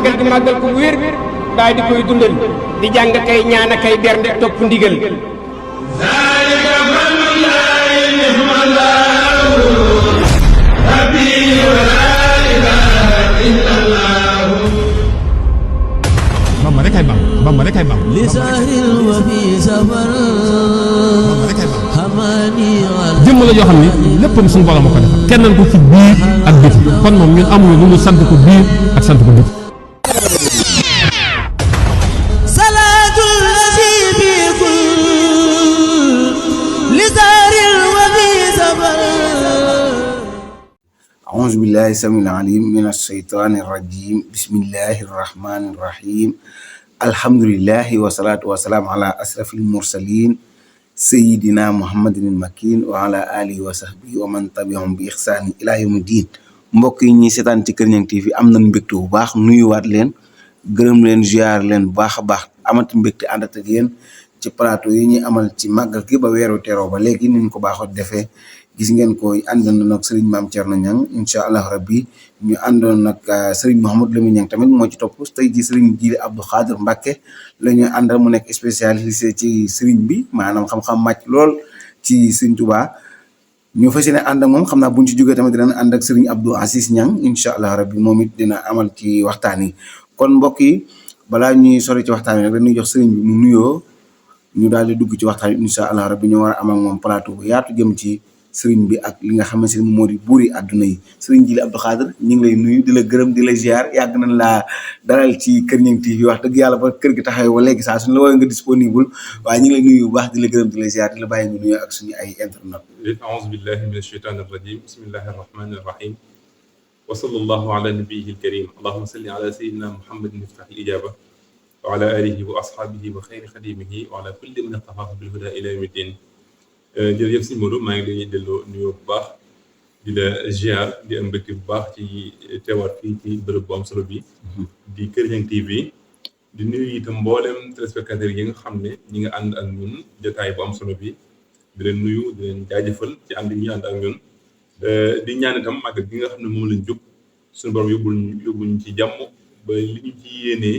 màggal gi màggal ko wér daal di koy dundal di jàng kay ñaan kay bernde topp ndigal zalika fadlullahi ni'mallahu rabbi wa la ilaha illallah Bamba rek ay Bamba Bamba rek ay Bamba li sahil wa fi safar hamani jëmm la joo xam ne léppam suñu borom a ko def kennal ko ci biir ak biti kon moom ñun amuñu lu ñu sant ko biir ak sant ko biti salatul lazi bi kul li sahil wa fi safar أعوذ بالله السميع العليم من الشيطان الرجيم بسم الله الرحمن الرحيم الحمد لله والصلاة والسلام على أشرف المرسلين سيدنا محمد المكين وعلى آله وصحبه ومن تبعهم بإحسان إلى يوم الدين mbokk yi ñi seetaan ci Kër Niang TV am nañu mbégte bu baax nuyuwaat leen gërëm leen ziar leen bu baax a baax amati mbégte ànd ak yéen ci plateau yi ñuy amal ci màggal gi ba weeru teroo ba léegi niñ ko baaxoo defee gis ngeen ko àndoon nag Serigne Mame Thierno Niang incha allah rabbi ñu àndoon nag Serigne Mouhamadou Lamine Niang tamit moo ci topp tey ji Serigne Djily Abdou Khadir Mbacké la ñuy àndal mu nekk spécialisé ci Serigne bi maanaam xam-xam màcc lool ci Serigne Touba ñu fas yéene ànd ak moom xam naa buñ ci jógee tamit dinañ ànd ak Serigne Abdou Aziz Niang incha allah rabbi moom it dina amal ci waxtaan yi kon mbokk yi balaa ñuy sori ci waxtaan yi rek dañuy jox Serigne bi mu nuyoo ñu daal di dugg ci waxtaan yi incha allah rabbi ñu war a amal moom plateau bu yaatu jëm ci sëriñ bi ak li nga xamante ne moo di buuri àdduna yi sëriñ Djily Abdou Khadir ñu ngi lay nuyu di la gërëm di la ziar yàgg nañ laa dalal ci Kër Niang TV wax dëgg yàlla ba kër gi taxawee ba léegi saa suñu la woowee nga disponible waaye ñu ngi lay nuyu bu baax di la gërëm di la ziar di la bàyyi nga nuyu ak suñu ay internet. a'uuzu billahi mina shaytaani rajiim bismillahi rahmaani rahiim wa sallallahu ala nabiyyihi al-karim allahumma salli ala sayyidina muhammadin miftahil ijaaba wa ala alihi wa ashaabihi wa xayri xadimihi wa ala kulli man iqtafaa bil hudaa ila yawmi ddin jërëjëf sëñ Modou maa ngi leen di delloo nuyoo bu baax di la ziar di am mbégte bu baax ci teewaat fii ci bërëb bu am solo bi di Kër Niang TV di nuyu itam mboolem téléspectateurs yi nga xam ne ñi nga ànd ak ñun jotaay bu am solo bi di leen nuyu di leen jaajëfal ci ànd yi ñu ànd ak ñun di ñaan itam màggal gi nga xam ne moom lañ jóg suñu borom yóbbuñ ci jàmm ba li ñu ci yéenee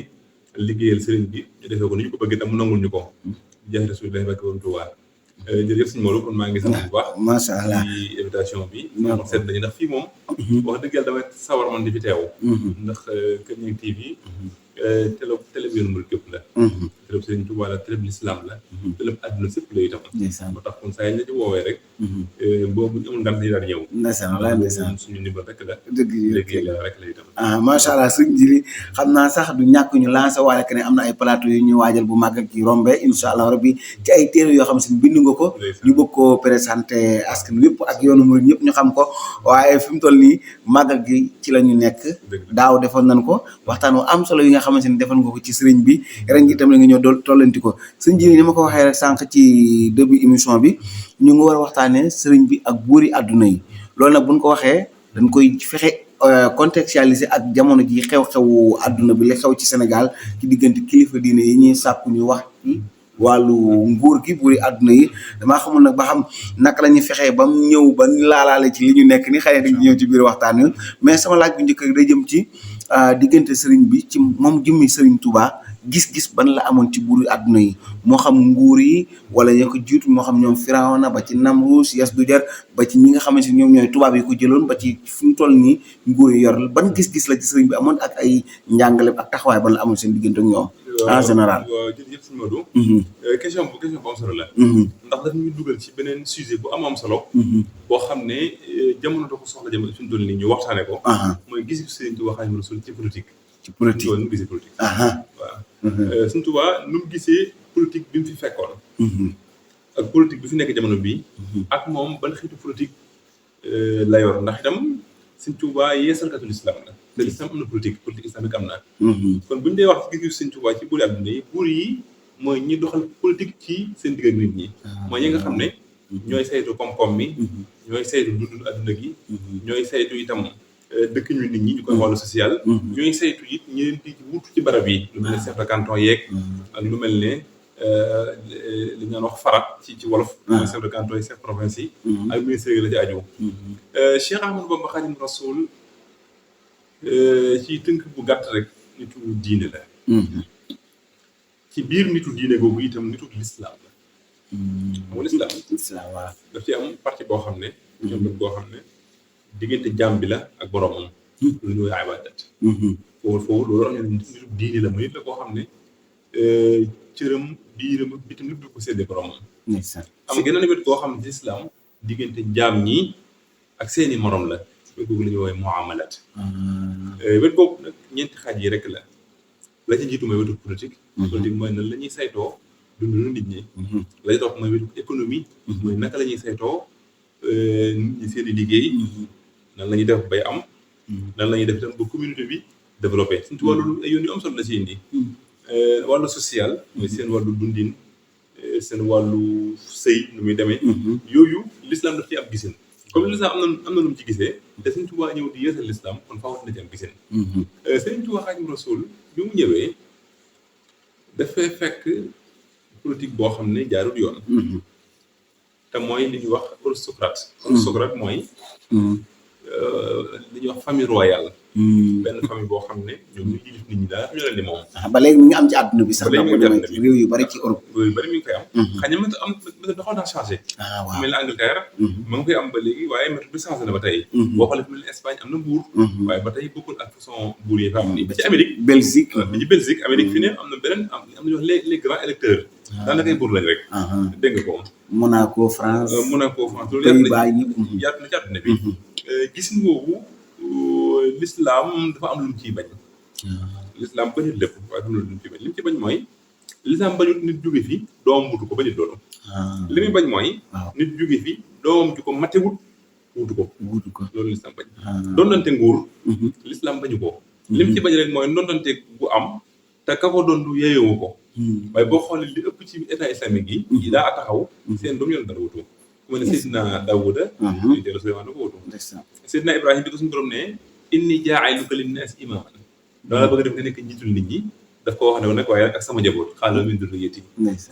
liggéeyal sëriñ bi ñu defee ko ni ñu ko bëgg itam mu nangul ñu ko jaay Rasuulullaahi barke Borom Tuubaa jërëjëf sëñ Modou kon maa ngi sant bu baax macha allah ci invitation bi moom seet nañu ndax fii moom wax dëgg yàlla damay sawar man di fi teew ndax Kër Niang TV télé bi yoonu murid képp la télé bi Sëriñ Tuubaa la télé bi lislaam la télé bi àdduna sépp la itam moo tax kon saa yi la ci woowee rek boobu ñu amul ngant yi daal di ñëw ndeysaan walaay ndeysaan suñu ndimbal rek la dëgg la rek la itam macha allah sëriñ Djily xam naa sax du ñàkk ñu lancé waale que ne am na ay plateau yu ñu waajal bu màggal gi rombé incha allah rabbi ci ay téere yoo xam si bind nga ko ñu bëgg koo présenté askan yëpp ak yoonu murid ñëpp ñu xam ko waaye fi mu toll nii màggal gi ci la ñu nekk daaw defoon nañ ko waxtaan wu am solo yi nga xamante ni defoon nga ko ci sëriñ bi ren gi tamit nga ñëw dool tollanti ko sëriñ Djily ni ma ko waxee rek sànq ci début émission bi ñu ngi war a waxtaanee sëriñ bi ak buuri àdduna yi loolu nag buñ ko waxee dañ koy fexe contextualiser ak jamono ji xew-xewu àdduna bi la xew ci Sénégal ci diggante kilifa diine yi ñuy sàkku ñu wax ci wàllu nguur gi buuri àdduna yi damaa xamul nag ba xam naka la ñuy fexee ba mu ñëw ba laalaale ci li ñu nekk ni xëy na dañ ñëw ci biir waxtaan wi mais sama laaj bu njëkk rek day jëm ci diggante sëriñ bi ci moom jëmmi sëriñ Touba gis-gis ban la amoon ci buuri àdduna yi moo xam nguur yi wala ñoo ko jiitu moo xam ñoom Firawna ba ci Namruus Yasdujar ba ci ñi nga xamante ni ñoom ñooy tubaab yi ko jëloon ba ci fi mu toll nii nguur yi yor ban gis-gis la ci sëriñ bi amoon ak ay njàngale ak taxawaay ban la amoon seen diggante ak ñoom en général. waaw jërëjëf sëñ Modou question bu am solo la ndax daf ñuy dugal ci beneen sujet bu am solo boo xam ne jamono da ko soxla jamono fi mu toll nii ñu waxtaane ko mooy gis sëriñ Tuubaa Xaadimu Rasuul ci politique nu mu gisee politique waaw sëriñ Tuubaa nu mu gisee politique bi mu fi fekkoon ak politique bi fi nekk jamono bii ak moom ban xeetu politique la yor ndax itam sëriñ Tuubaa yeesalkatu lislaam la te lislaam am na politique islamique am na kon bu ñu dee wax gis sëriñ Tuubaa ci buuri àdduna yi buur yi mooy ñi doxal politique ci seen digg ak nit ñi mooy ñi nga xam ne ñooy saytu koom-koom mi ñooy saytu dundu àdduna gi ñooy saytu itam dëkk ñu nit ñi ñu koy wàllu social ñooy saytu it ñi leen di wutu ci barab yi lu mel ne chef de canton yeeg ak lu mel ne li ñu naan wax farat ci wolof chef de canton yi chef province yi ak ministère yi la ci aju Cheikh Ahmadou Bamba Khadimu Rasoul ci tënk bu gàtt rek nitu diine la ci biir nitu diine googu itam nitu lislaam la xam nga lislaam islam waaw daf ci am partie boo xam ne ñoom dañ boo xam ne diggante jaam bi la ak boromam lu ñuy ibadat foofu loolu am ne nitu diine la mooy nit la koo xam ne cëram biiram bitim lépp du ko séddee boromam am geneen wet koo xam ne lislaam diggante jaam ñi ak seeni morom la wet googu la ñuy woowee muamalat wet googu nag ñeenti xaaj yi rek la la ci jiitu mooy wetu politique mooy nan la ñuy saytoo dundu nit ñi la ci topp mooy wetu économie mooy naka la ñuy saytoo nit ñi seen i liggéey nan la ñuy def bay am nan la ñuy def itam ba communauté bi développé suñu ci wàllu ay yoon yu am solo la si indi wàllu social mooy seen wàllu dundin seen wàllu sëy nu muy demee yooyu l'islam daf ci am gisin comme l'islam am na lu mu ci gisee te Sëriñ Tuubaa ñëw di yeesal l'islam kon faaw na ci am gisin Sëriñ Tuubaa Xaadimu Rasuul bi mu ñëwee dafay fekk politique boo xam ne jaarul yoon te mooy li ñuy wax aristocrate mooy li ñuy wax famille royale benn famille boo xam ne ñoom ñu yilif nit ñi daal ñu leen di moom ba léegi mi ngi am ci àdduna bi sax ndax boo demee ci réew yu bari ci Europe réew yu bari mi ngi koy am xëy na méthode am méthode doxal naa changé waaw mel ni Angleterre ma ngi koy am ba léegi waaye méthode bi changé na ba tey boo xoolee mel ni Espagne am na buur waaye ba tey bokkul ak façon buur yi fa am nii ba ci Amérique Belgique ba ci Belgique Amérique fi ne am na beneen am nañu wax les grands électeurs daanaka ay buur lañ rek dégg nga ko Monaco France loolu Pays-Bas yaatu na ci àdduna bi gis nga boobu l'islam dafa am lu mu ciy bañ l'islam bañut lépp waaye dafa am lu mu ciy bañ li mu ci bañ mooy l'islam bañut nit jóge fi doom wutu ko bañut loolu li muy bañ mooy nit jóge fi doom ju ko matewut wutu ko loolu l'islam bañ dondante nguur l'islam bañu ko li mu ci bañ rek mooy dondante gu am te ka ko doon du yeeyowu ko waaye boo xoolee li ëpp ci état islamique yi daa taxaw seen doom yoon dara wutu ku mel ne Seydina Daawuda ñu dellu Suleymaan na ko wutu Seydina Ibrahima bi ko suñu borom ne inni jaa'iluka linnaasi imaaman dama bëgg def nga nekk njiitul nit ñi daf ko wax ne nag waaye ak sama njaboot xaaral min durriyyati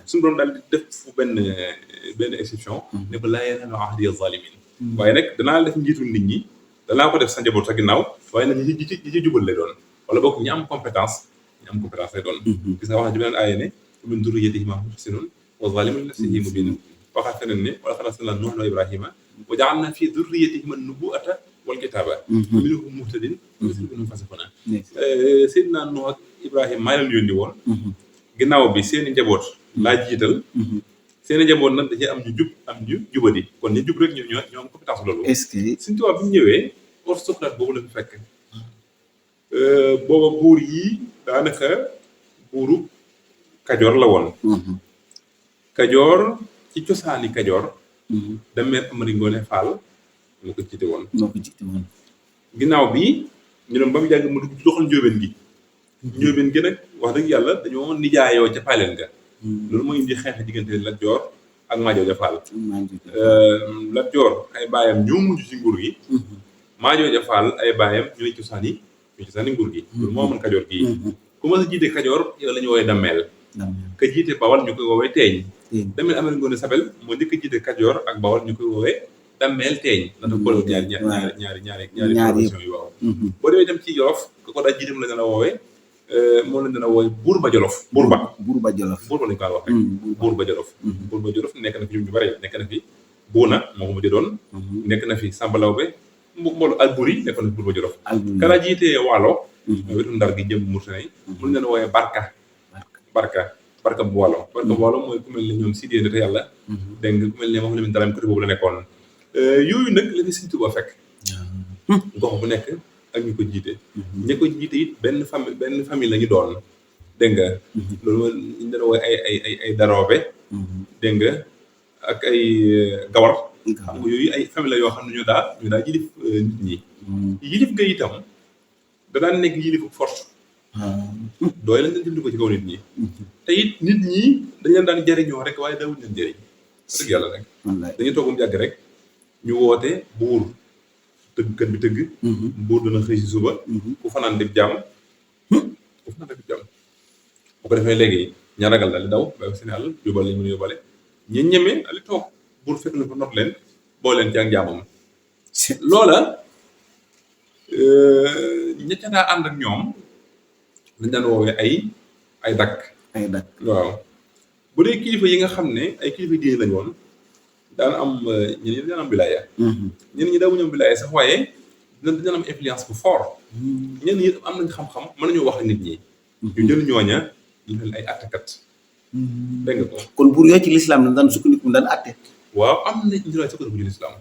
suñu borom daal di def fu benn exception ne ko laa yanaalu ahdiya zaalimiin waaye nag danaa def njiitul nit ñi danaa ko def sa njaboot sa ginnaaw waaye nag ñi ci jubal lay doon wala bokk ñi am compétence lay doon gis nga wax na ci beneen aaya ne min durriyyati imaamun muhsinun wa zaalimun li nafsihi mubiinun waxaat feneen ne wa laqad arsalnaa Nuuhan wa Ibraahiima wa ja'alnaa fii durriyyatihima an-nubuwwata wal kitaaba minhum muhtadin wa minhum faasiqun Seydina Nuuh ak Ibrahima maa leen yónni woon ginnaaw bi seeni njaboot laa jiital seeni njaboot nag dañuy am ñu jub am ñu jubadi kon ñu jub rek ñoo am compétence loolu est-ce que Sëriñ Tuubaa bi mu ñëwee aristocrate boobu la fi fekk booba buur yi daanaka buuru Kajoor la woon Kajoor ci cosaani Kajoor Dameer Amari Ngoone Faal moo ko jiite woon ginnaaw bi ñu dem ba mu jàng mu dugg ci loxol njóobeen gi nag wax dëgg yàlla dañoo nijaayoo ca paaleen ga loolu mooy indi xeex diggante Lat Joor ak Maajooja Faal Lat Joor ay baayam ñoo mujj ci nguur gi Maajooja Faal ay baayam ñooy cosaani nguur gi loolu moo mën Kajoor gii ku ma sa jiite Kajoor yow la ñu woowee Dameel ka jiite Bawal ñu koy woowee Teeñ Dameel Amari Ngoone Sabel moo njëkk a jiite Kajoor ak Bawal ñu koy woowee Dameel Teeñ ndax dafa boole ñaari profession yu waaw boo demee dem ci Jolof ko daa jiite mu la dana woowee moom lañ dana woowee buur ba Jolof buur ba lañu ko wax rek buur ba Jolof nekk na fi ñu bari nekk na fi Buuna moo ko mujj doon nekk na fi Samba Lawbe mboolu Alburi nekk na fi buur ba Jolof kala jiite Waalo wetu Ndar gi jëm Mauritanie mu lañ dana woowee Barka bu Waalo mooy ku mel ne ñoom Sidé Ndete Yàlla dégg nga ku mel ne moom la dalam côté boobu la nekkoon yooyu nag la fi Sëriñ Tuubaa fekk gox bu nekk ak ñu ko jiite ñi ko jiite it benn famille la ñu doon dégg nga loolu mooy ñu dana wooy ay daroobe dégg nga ak ay gawar xam nga yooyu ay famille la yoo xam ne ñu daa yilif nit ñi yilif nga itam da daan nekk yilifu force dooy lañ leen jëfandikoo ci kaw nit ñi te it nit ñi dañ leen daan jëriñoo rek waaye daawuñ leen jëriñ dëgg yàlla rek dañuy toog mu jàgg rek ñu woote buur tëggkat bi tëgg buur dana xëy si suba ku fanaan def jàmm bu ko defee léegi ña ragal daal di daw ba seen àll yóbbal lañ mën a yóbbale ñi ñeme daal di toog buur fekk na fa not leen boo leen ci ak jaamam loola ña ca daa ànd ak ñoom dañ daan woowee ay dakk. ay dakk waaw bu dee kilifa yi nga xam ne ay kilifa diine lañ woon daan am ñenn ñi daan am wilaaya. ñenn ñi daawuñu am wilaaya sax waaye dinañ am influence bu fort. ñenn ñi am nañ xam-xam mën nañoo wax ak nit ñi. ñu jël ñooña ñu mel ay attekat. dégg nga ko. kon buur yooyu ci lislaam dañ daan sukkandiku daan atte. waaw am na ñu doon sukkandiku ci lislaam.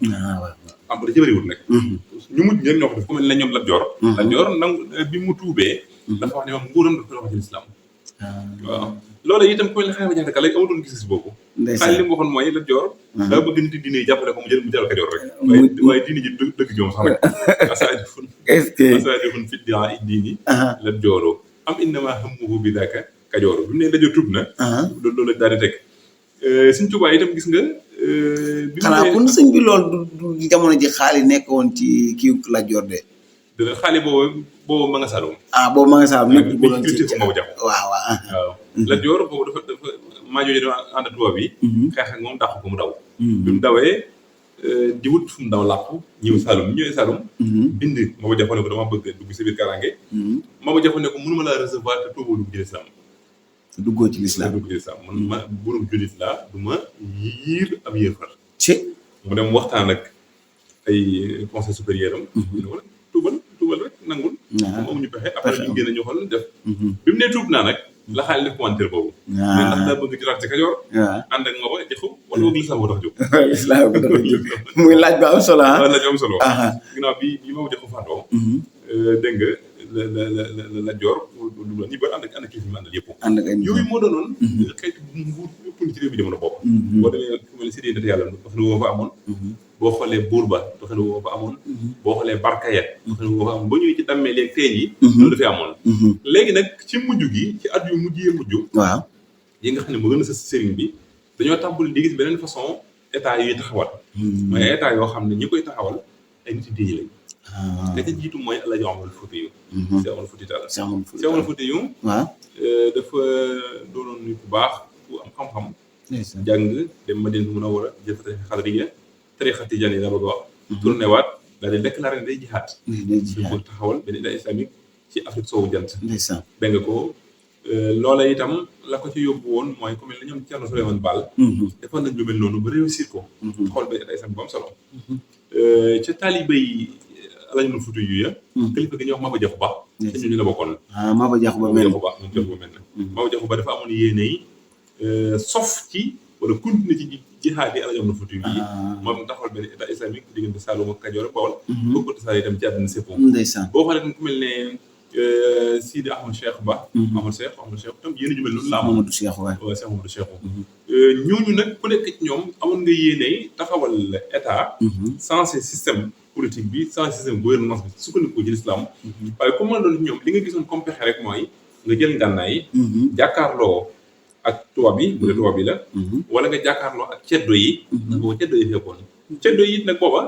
waaw. am da ci bëriwul nag. ñu mujj ñoom ñoo ko def ku mel ne ñoom Lat Joor. Lat Joor nangu bi mu tuubee. dafa wax ne moom nguuram dafa doon wax ci lislaam. waaw loolu itam ku mel ne Xaadimu Jaxate Ka léegi amatoon gis-gis boobu. xaalis li mu waxoon mooy Lat Joor. daa bëgg nit diine yi jàppale ko mu jël Kajoor rek. waaye diine ji dëgg ji moom sax rek. asaadifun est-ce que asaadifun fi diini Lat Jooroo am innama hammuhu bi daaka Kajoor bi mu ne Lat Joor tuub na. loolu la daal di teg. Sëñ Tuubaa itam gis nga. xanaa kon sëñ bi loolu du jamono ji xaalis nekk woon ci kii Lat Joor de. dëgg xaalis boobu ma nga Saalum. boobu ma nga Saalum nekk bu doon ci Maba Jaxu. waaw. Lat Joor boobu dafa maa jooju doon ànd ak tubaab yi. xeex ak moom dàq ko mu daw. bi mu dawee di wut fu mu daw làqu ñëw Saalum ñëwee Saalum. bind Maba Jaxu ne ko dama bëgg dugg si biir kaaraange. Maba Jaxu ne ko mënuma laa recevoir te tuuboo dugg ci lislaam. duggoo ci lislaam dugg ci lislaam man ma burum jullit laa du ma yiir ab yéefar. ci mu dem waxtaan ak ay conseil supérieur am. ñu ne wala tuubal rek nangul. moom amuñu pexe après ñu génn ñu xool def. bi mu nee tuub naa nag la xaalis def commentaire boobu. mais ndax daa bëgg jotaat ci Kajoor. ànd ak Maba Jaxu wala boog lislaam boo tax jóg. lislaam boo tax jóg muy laaj bu am solo ah. laaj bu am solo. ginnaaw bi Maba Jaxu faatoo. dégg nga la Joor ñi bëri ànd ak kilifa yi àndal yëpp. ànd ak yooyu moo doonoon. xeetu nguur yëpp ci réew bi jamono bopp. boo demee ku mel ne si déedéet yàlla doxalin woo fa amoon. boo xoolee buur ba doxalin woo fa amoon. boo xoolee barkayet doxalin woo fa amoon ba ñëwee ci dammee léegi teeñ yi. loolu dafay amoon. léegi nag ci mujj gi ci at yu mujj mujj. waaw yi nga xam ne moo gën a sës sëriñ bi dañoo tàmbali di gis beneen façon état yuy taxawal. mooy état yoo xam ne ñi koy taxawal ay nit yu diine lañ. ka ca jiitu mooy El Hadj Omar Foutiyou. Cheikh Omar Foutiyou Tall. Cheikh Omar Foutiyou. waaw dafa doonoon nit bu baax ku am xam-xam. jàng dem Madina Munawwara jël fa tarixa xadriya tarixa tijaan yi la bëgg a wax. tourné waat daal di déclaré ne day jihaad. ko taxawal benn état islamique ci Afrique soowu jant. dégg nga ko loola itam la ko ci yóbbu woon mooy ku mel ne ñoom Thierno Souleymane Baal. defoon nañ lu mel noonu ba réussir ko. taxawal benn état islamique bu am solo. ca taalibe yi El Hadj Omar Foutiyou ya. kilifa gi ñuy wax Maba Jaxu Ba. te ñu la bokkoon. Maba Jaxu Ba mel na. Maba Jaxu Ba dafa amoon yéene yi sof ci wala continuer ci jihaad yi El Hadj Omar Foutiyou yi. moom taxawal benn état islamique diggante Saloum ak Kajoor ak Bawol. bëgg ko tasaare itam ci àdduna sépp. ndeysaan boo xoolee tam ku mel ne Sidi Ahmad Cheikh Ba. Ahmad Cheikh tam yéene ju mel noonu la amoon. Amadou Cheikh waay waaw Cheikh Amadou Cheikh. ñooñu nag ku nekk ci ñoom amoon nga yéene taxawal état. sensé système politique bi sensé système gouvernance bi sukkandiku ci l'islam. waaye comme man doon ñoom li nga gisoon comme pexe rek mooy nga jël ngànnaay yi. jàkkaarloo ak tubaab bi bu dee tubaab bi la. wala nga jàkkaarloo ak ceddo yi. ndax booba ceddo yi fekkoon. ceddo yi nag booba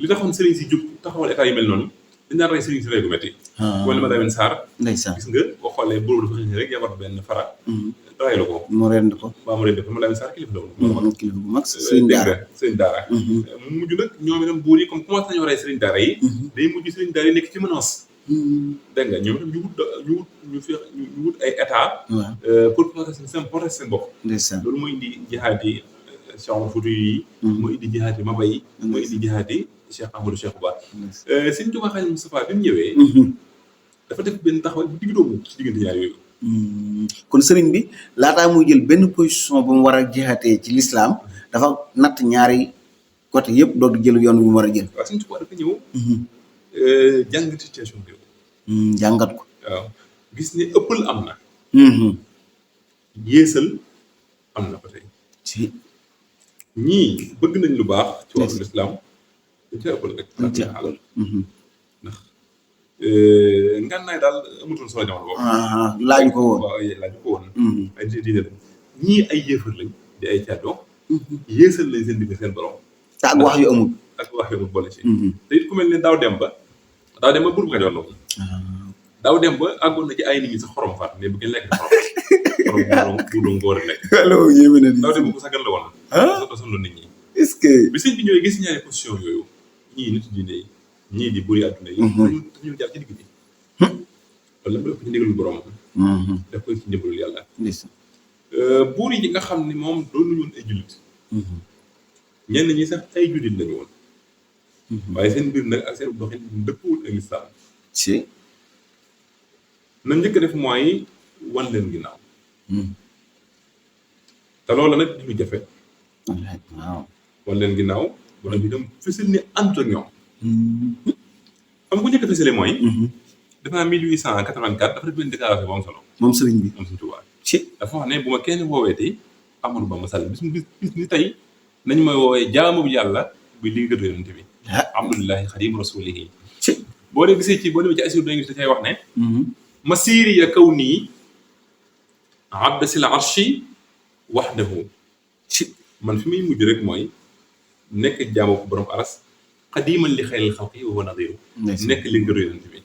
li taxoon sëriñ si jub taxawal état yu mel noonu dañ daan rey sëriñ si rey gu métti. wala ma Lamine Sarr. ndeysaan gis nga boo xoolee boobu dafa xëy rek yabar benn fara. rey la ko. mu rend ko. waaw mu rend ko ma Lamine Sarr kilifa la woon. kilifa bu mag sëriñ daara sëriñ daara. mu mujj nag ñoom itam buur yi comme commencé nañoo rey sëriñ daara yi. day mujj sëriñ daara yi nekk ci menace. dégg nga ñoom itam ñu wut ay état. pour protéger seen bopp. ndeysaan loolu mooy indi jihaad yi Cheikh Omar Foutiyou yi. mooy indi jihaad yi Maba yi. mooy indi jihaad yi Cheikh Amadou Cheikh Ba. Sëriñ Tuubaa Xaadimu Mustafaa bi mu ñëwee. dafa def benn taxawaay bu digg doomu ci diggante ñaar yooyu. kon sëriñ bi laataa muy jël benn position bu mu war a jihaatee ci lislaam dafa natt ñaari côté yëpp doog di jël yoon bi mu war a jël. waaw Sëriñ Tuubaa dafa ñëw. jàngat situation bi. jàngat ko. waaw gis ne ëppal am na. yéesal am na ba tey. ci ñii bëgg nañ lu baax. ci wàllu lislaam dañ cee ëppal rek. dañ cee ëppal ndax ngànnaay daal amutoon solo jamono boobu. laaju ko woon. waaw laaju ko woon. ay diine lañ ñii ay yéefar lañ di ay caddoo. yéesal lañ seen digg seen borom. te ak wax yu amul. ak wax yu amul boole ci. te it ku mel ne daaw dem ba buur bu Kajoor la woon. daaw dem ba àggoon na ci ay nit ñi sax xorom faat ne bu ngeen lekk xorom bu doon góor a nekk. alors yéeme na daaw dem ba ko sagal la woon. soo sonaloon nit ñi. est-ce que. bi sëñ bi ñëwee gis ñaari position yooyu ñii nit diine yi ñii di buri àdduna yi. dañu jaar ci digg bi. wala mu def ko ci ndigalul borom def ko ci ndimbalul yàlla buur yi nga xam ni moom doonu woon ay jullit ñenn ñi sax ay jullit lañu woon waaye seen mbir nag ak seen doxin dëppwul ak lislaam ci na njëkk def mooy wan leen ginnaaw te loolu nag di lu jafe waaw wan leen ginnaaw wala bi dem fësal ni ànd ak ñoom xam nga ko njëkk a fësale mooy defe naa 1884 dafa def benn déclaration bu am solo moom sëriñ bi moom Sëriñ Tuubaa ci dafa wax ne bu ma kenn wooweeti Amadou Bamba Sall bis ni tey nañu may woowee jaamu bu yàlla buy liggéeyatu yonent bi abdullahi xadim rasulihi ci boo dee gisee ci boo demee ci assur da ngi da cay wax ne masiri ya kaw nii abdasil arshi wahdahu ci man fi muy mujj rek mooy nekk jaamu ko borom aras xadiman li xayril xalqi wa nadiru nekk liggéeyatu yonent bi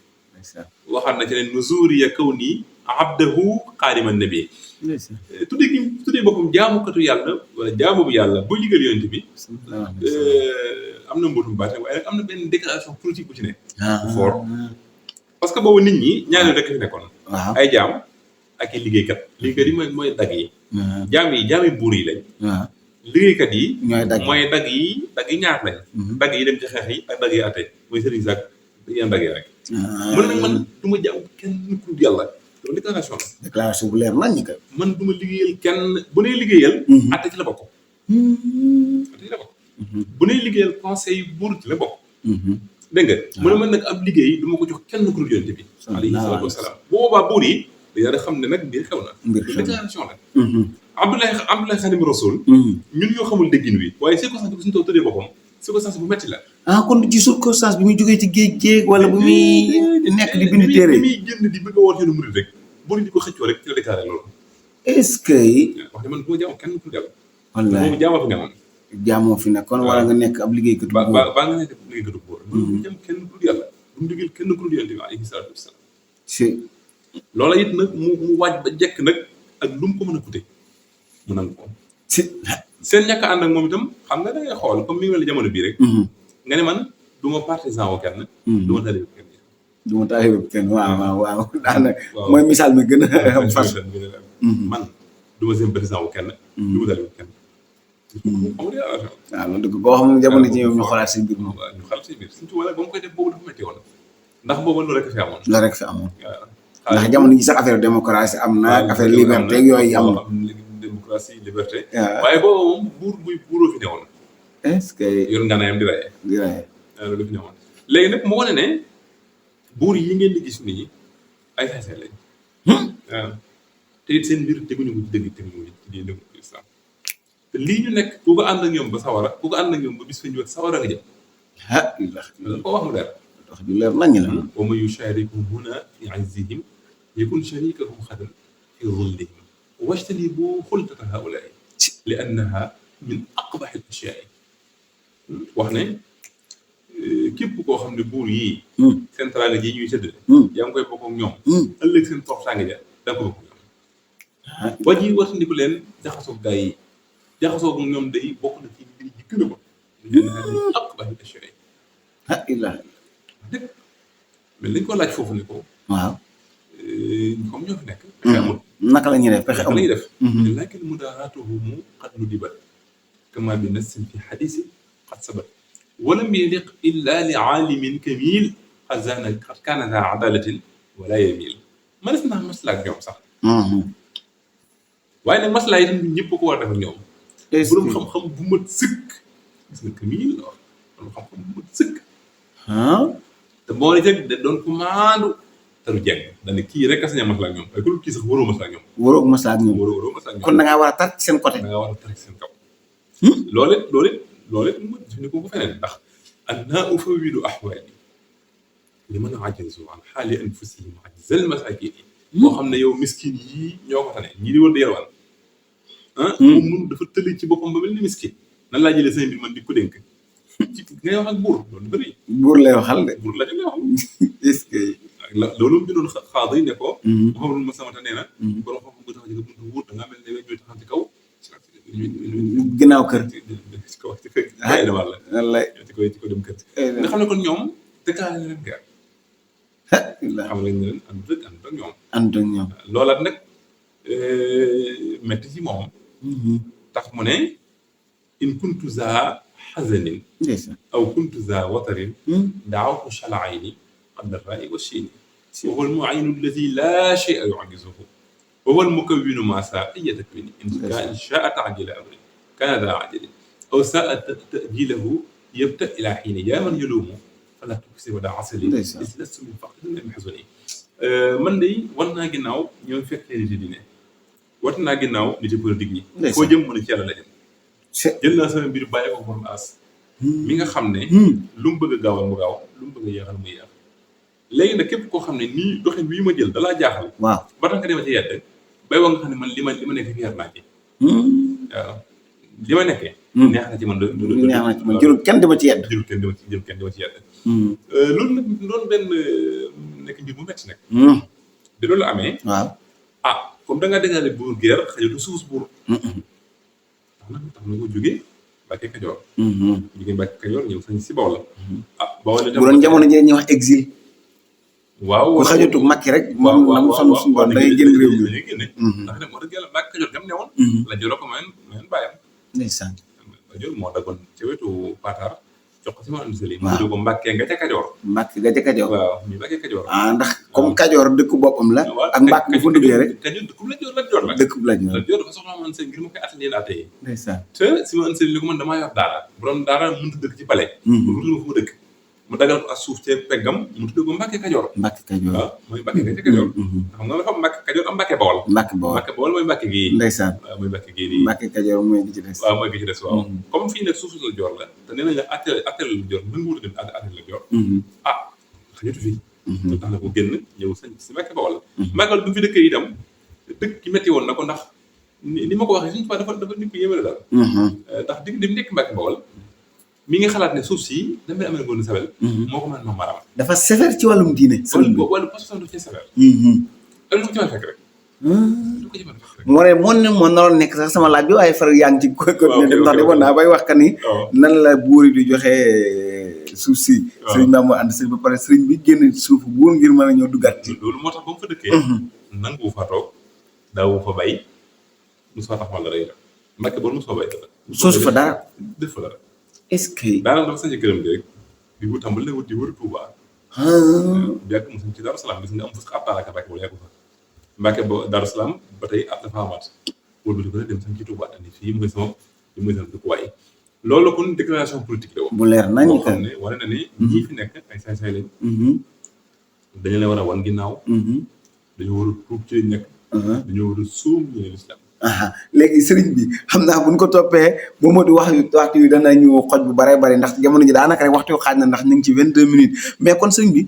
waxaat na ci ne nuzuri ya kaw nii abdahu xaadiman nabi tuddee boppam jaamukatu yàlla wala jaamu bu yàlla boo liggéeyal yonent bi am na mbootum baate waaye nag am na benn déclaration politique bu ci ne bu fort parce que boobu nit ñi ñaari rek fi nekkoon ay jaam ak i liggéeykat liggéeykat yi mooy dagg yi jaami buur yi lañ liggéeykat yi mooy dagg yi ñaar lañ dagg yi dem ci xeex yi ak dagg yi atte mooy sëriñ saak yeen dagg yi rek mu ne nag man du ma jaam kenn ku dul yàlla loolu déclaration bu leer nañ ñi ka man du ma liggéeyal kenn bu nee liggéeyal atte ci la bokk atte ci la bokk bu nee liggéeyal conseil buur ci la bokk dégg nga mu ne man nag ab liggéey du ma ko jox kenn ku dul yonent bi alayhi salaatu wasalaam bu boobaa buur yi dañu daal xam ne nag mbir xew na déclaration la Abdoulaye Xadim Rasul ñun ñoo xamul déggin wi waaye circonstance bi suñu taw tëddee boppam circonstance bu metti la kon ci circonstance bi muy jógee ci géej wala bu muy nekk di bind téere bi muy génn di bëgg a woote yoonu murid rek buur yi di ko xëccoo rek ci la déclaré loolu est-ce que wax ne man bu ma jaamu kenn ku dell wallaay boobu jaamoo fi nga man jaamoo fi nekkoon wala nga nekk ab liggéeykatu buur baa nga nekk liggéeykatu buur bu jëm kenn ku dul yàlla bu mu digal kenn ku dul yonent bi alayhi salaatu wasalaam si loola it nag mu waaj ba jekk nag ak lu mu ko mën a coûter mu nangu ko si seen ñàkk ànd ak moom itam xam nga da ngay xool comme mi ngi mel ni jamono bii rek nga ne man du ma partisan wu kenn du ma taalibe kenn du ma taalibe kenn waaw daanaka mooy misaal mi gën a fas man du ma sympathisant wu kenn du ma taalibe kenn waaw loolu dëgg boo xam ne jamono ji ñoom ñu xoolaat seen biir moom ñu xoolaat seen biir surtout wala ba mu koy def boobu dafa métti woon ndax boobu loolu rek fi amoon ndax jamono ji sax affaire démocratie am na affaire liberté yooyu am na démocratie liberté waaye boobu moom buuroo fi newoon est-ce que yor ngànnaayam di rayee loolu fi newoon léegi nag mu wane ne buur yi ngeen di gis nii ay saay-saay lañ waaw te it seen mbir teguñu ko ci dëgg teguñu ko ci diine islam te lii ñu nekk ku ko ànd ak ñoom ba sawara ku ko ànd ak ñoom ba bis fa ñu sawara nga jëm dañ ko wax mu leer wax ju leer nañ la wa man yusharikum huna fi izzihim yakun sharikahum xadan fi dhullihim wajtanibu xultata haulaai li annaha min aqbahi al ashyaai wax ne képp koo xam ne buur yii seen teraanga ji ñuy séddale yaa ngi koy bokk ak ñoom ëllëg seen toroxtaange ja da nga ko bokk ak ñoom waj yi wartandiku leen jaxasoo gaa yi jaxasoo ak ñoom day bokk na ci mbir yi gën a bon li annaha min aqbahi al ashyaai dëgg mais liñ ko laaj foofu ne ko waaw comme ñoo fi nekk pexe amul naka la ñuy def pexe amul la ñuy def lakin mudaaratuhum qad nudibat kama bi nassin fi xadisi qad sabat walam yaliq illa li aalimin kamil qad kaana daa adalatin wala yamil mënees naa maslaa ak ñoom sax waaye nag maslaa yi tam ñëpp ko war a def ak ñoom borom xam-xam bu mat sëkk gis nga kamil la wax borom xam-xam bu mat sëkk te boo ne jeg da doon ko maandu te du jeng dane kii rek a sañ a maslaa ak ñoom waaye ku dul kii sax waroo maslaa ak ñoom waroo maslaa ak ñoom waroo maslaa ak ñoom kon da ngaa war a tar ci seen côté da ngaa war a tar ci seen kaw loolu it mu jëfandikoo ko feneen ndax annaa ufawidu ahwaali liman ajazu an xaali anfusihim ajzal masaakin yi boo xam ne yow miskin yii ñoo ko tane ñii di wër di yalwaan moom mun dafa tëli ci boppam ba mel ni miskin nan laa jëlee seen mbir man di ko dénk ci ngay wax ak buur loolu bëri buur lay waxal de buur la ñu lay waxal est-ce que loolu mu bindoon xaada yi ne ko Muhammadul Masamata nee na borom xam bu taxaw ci buntu wuur da ngaa mel ne ñooy taxaw ci kaw ginnaaw kër ci kaw ci kër ay dama la wallaay ci ko dem kër nga xam ne kon ñoom déclaré leen guerre xam lañ ne leen ànd ak ñoom ànd ak ñoom loolaat nag metti ci moom tax mu ne in kuntu za xazanin ndeysaan aw kuntu za watarin daawtu shalayni qabla rai wa shini wa huwa almuayinu alladi la shay'a yu'jizuhu wa huwa almukawwinu ma saa iya takwini in shaa ta'jila amri kana da ajali aw saa ta'jilahu yabta ila xiini yaa man yaluumu fala tuksi wala asali is lastu min faqdin lam yaxzuni man de wan naa ginnaaw ñoom fekkee nit di ne wat naa ginnaaw nit yi politique yi foo jëm mën a ci yàlla la jëm jël naa sama mbir bàyyi ko borom as mi nga xam ne lu mu bëgg a gaawal mu gaaw lu mu bëgg a yeexal mu yeex léegi nag képp koo xam ne nii doxin bii ma jël dalaa jaaxal waaw ba tax nga dema ci yedd bay wa nga xam ne man li ma nekk fi yar naa ci waaw li ma nekkee neex na ci man neex na ci man jëlul kenn dama ci yedd jëlul kenn dama ci yedd loolu nag doon benn nekk mbir mu metti nag bi loolu amee waaw comme da nga dégaale buur guerre xajatu suuf buur tax na ko jógee Mbàkke Kajoor jógee Mbàkke Kajoor ñëw sañ si Bawol Bawol bu doon jamono jii ñuy wax exil waaw ku xajatu Makki rek moom na mu sonn suñu borom day jël réew mi dañuy génne ndax nag moo dëgg yàlla Mbàkke Kajoor gam ne woon la joro ko mayen bàyyam ndeysaan la jor moo daggoon ca wetu Patar jox ko si ma andi seli mu jóg ko Mbàkke nga ca Kajoor Mbàkke nga ca Kajoor waaw ñu Mbàkke Kajoor ndax comme Kajoor dëkku boppam la ak Mbàkke bu fa duggee rek Kajoor dëkku la jor la dëkku la jor dafa soxla man seen ngir ma koy atelier laa tey ndeysaan te si ma andi seli li ko man damaa yor daara bu doon daara mënut a dëkk ci palais lu ma fu ma dëkk mu dagal ko ak suuf ci peggam mu tuddee ko Mbàkke Kajoor Mbàkke Kajoor waaw mooy Mbàkke nga ca Kajoor xam nga dafa am Mbàkke Kajoor am Mbàkke Bawol Mbàkke Bawol mooy Mbàkke gi ndeysaan waaw mooy Mbàkke gi Mbàkke Kajoor mooy gi ci des waaw mooy gi ci des waaw comme fii nag suuf la joor la te nee nañ la attel la joor nanguwul dem attel la joor xajatu fii lu tax na ko génn ñëw sañ si Mbàkke Bawol Mbàkke Bawol bu fi dëkkee itam dëkk ki métti woon na ko ndax ni ma ko waxee suñu dafa nit ko yémale daal ndax digg dem nekk Mbàkke Bawol mi ngi xalaat ne suuf si dama amee ngoon sabel moo ko mën ma maram dafa sévère ci wàllum diine wàllu position du ci sévère ak lu ko ci mën a fekk rek lu ko ci mën a fekk rek moo ne moo naroon nekk sax sama laaj bi waaye far yaa ngi ci ko dem ndax demoon naa bay wax ka ni nan la buur yi di joxe suuf si sëriñ Maam Mor Anta Sali ba pare sëriñ bi génn suuf buur ngir mën a ñëw duggaat ci loolu moo tax ba mu fa dëkkee nangu fa toog daawu fa bay mosu fa taxawal dara itam Mbàkke boolu mosu fa bay dara soosu fa dara def fa dara est-ce que daanaka dafa sañ këram gi rek di wut tàmbali na wut di wër Touba yàgg mu sañ ci Daaru Salaam gis nga am fa sax ab daanaka Mbàkke boolu yàggu fa Mbàkke ba Daaru Salaam ba tey at dafa amaat wóor bi di dem sañ ci Touba andi fii mooy sama dëkkuwaay loolu kon déclaration politique la woon bu leer nañ boo xam ne wane na ne ñii fi nekk ay saay-saay lañ dañu la war a wan ginnaaw dañoo war a tuub ci lañ nekk dañoo war a suum ñu ne lislaam léegi sëriñ bi xam naa buñ ko toppee ba moo di waxtu wi danañu xoj bu bare bari ndax jamono ji daanaka rek waxtu wi xaaj na ndax ñu ngi ci 22 minutes mais kon sëriñ bi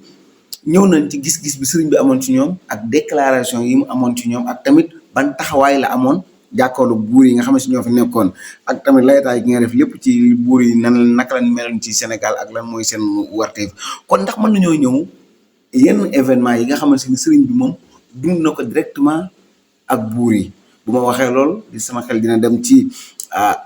ñëw nañ ci gis-gis bi sëriñ bi amoon ci ñoom ak déclaration yi mu amoon ci ñoom ak tamit ban taxawaay la amoon jàkkaarlu buur yi nga xam ne si ñoo fi nekkoon ak tamit laytaay gi nga def lépp ci buur yi naka lañ meloon ci Sénégal ak lan mooy seen warteef kon ndax mën nañoo ñëw yenn événement yi nga xamante ni sëriñ bi moom dund na ko directement ak buur yi bu ma waxee lool di sama xel dina dem ci